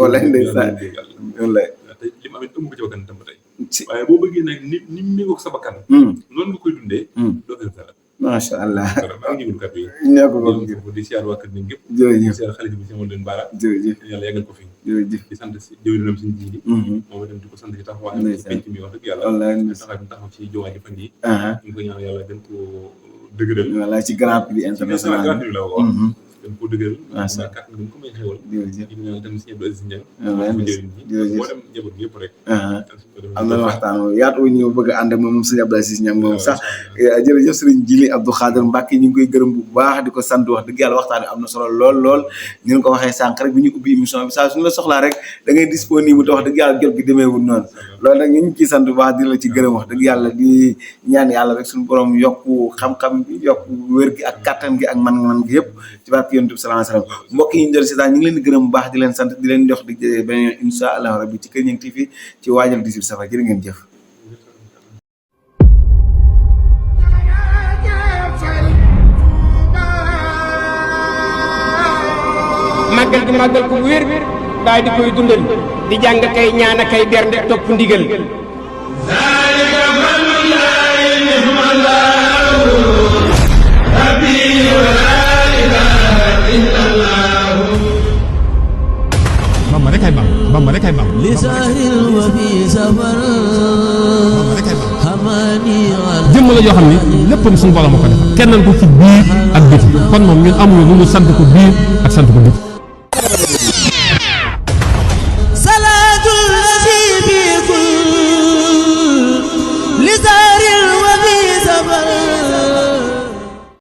wallaay ndeysaan wallaay te li mu amee ëmb ko ci bakkan tam ba tey waaye boo bëggee nag ni méngoog sa bakkan noonu nga koy dundee doo ko def dara macha allah. maa ngi ñëwul kàddu yi. ñoo ko bokk di siyaar waa kër gi gépp. jërëjëf di siyaar xale bi si moom leen baara. jërëjëf yàlla yàggal ko fi. jërëjëf di sant si jëwrinam suñu jiidi. moom itam di ko sant ci taxawaayam. penc mi wax dëgg yàlla. taxawaay bi taxaw ci jowaay ji fan yi. ñu ngi ko ñaan yàlla gën koo dëgëral. voilà ci grand prix international grand prix la ko wax. gën koo dëgëral. macha allah kàttan gën ko may xewal. jërëjëf ñu ñaan tamit si Abdou Aziz Ndiaye. jërëjëf moo dem njaboot bi yëpp rek. am na waxtaan yaatu ñu bëgg a ànd ak moom sëñ Abdou Aziz Niang moom sax jërëjëf sëriñ Jili Abdou Khader Mbacke ñu ngi koy gërëm bu baax di ko sant wax dëgg yàlla waxtaan bi am na solo lool ni nga ko waxee sànq rek bi ñu ubbi émission bi saa suñu la soxlaa rek da ngay disponible te wax dëgg yàlla jot gi demeewul noonu loolu nag ñu ngi ciy sant bu baax di la ci gërëm wax dëgg yàlla di ñaan yàlla rek suñu borom yokku xam-xam bi yokku wér gi ak kattan gi ak man-man gi yëpp ci barke yonent bi sallallahu alayhi wasallam mbokk yi ñu jël si daal ñu ngi leen di gërëm bu baax di leen sant di leen jox di beneen insha allah rabbi ci Kër Niang TV ci waajal 18 safar jërë ngeen jëf màggal gi màggal ko wér daal di koy dundal di jàng kay ñaan kay bernde topp ndigal zalika fadlullahi ni'mallahu rabbi wa la ilaha illallah Bamba rek ay Bamba Bamba rek ay Bamba لسهر وفي سفر هماني jëmm la joo xam ne léppam suñu borom a ko defal kennal ko ci biir ak biti kon moom ñun amuñu lu ñu sant ko biir ak sant ko biti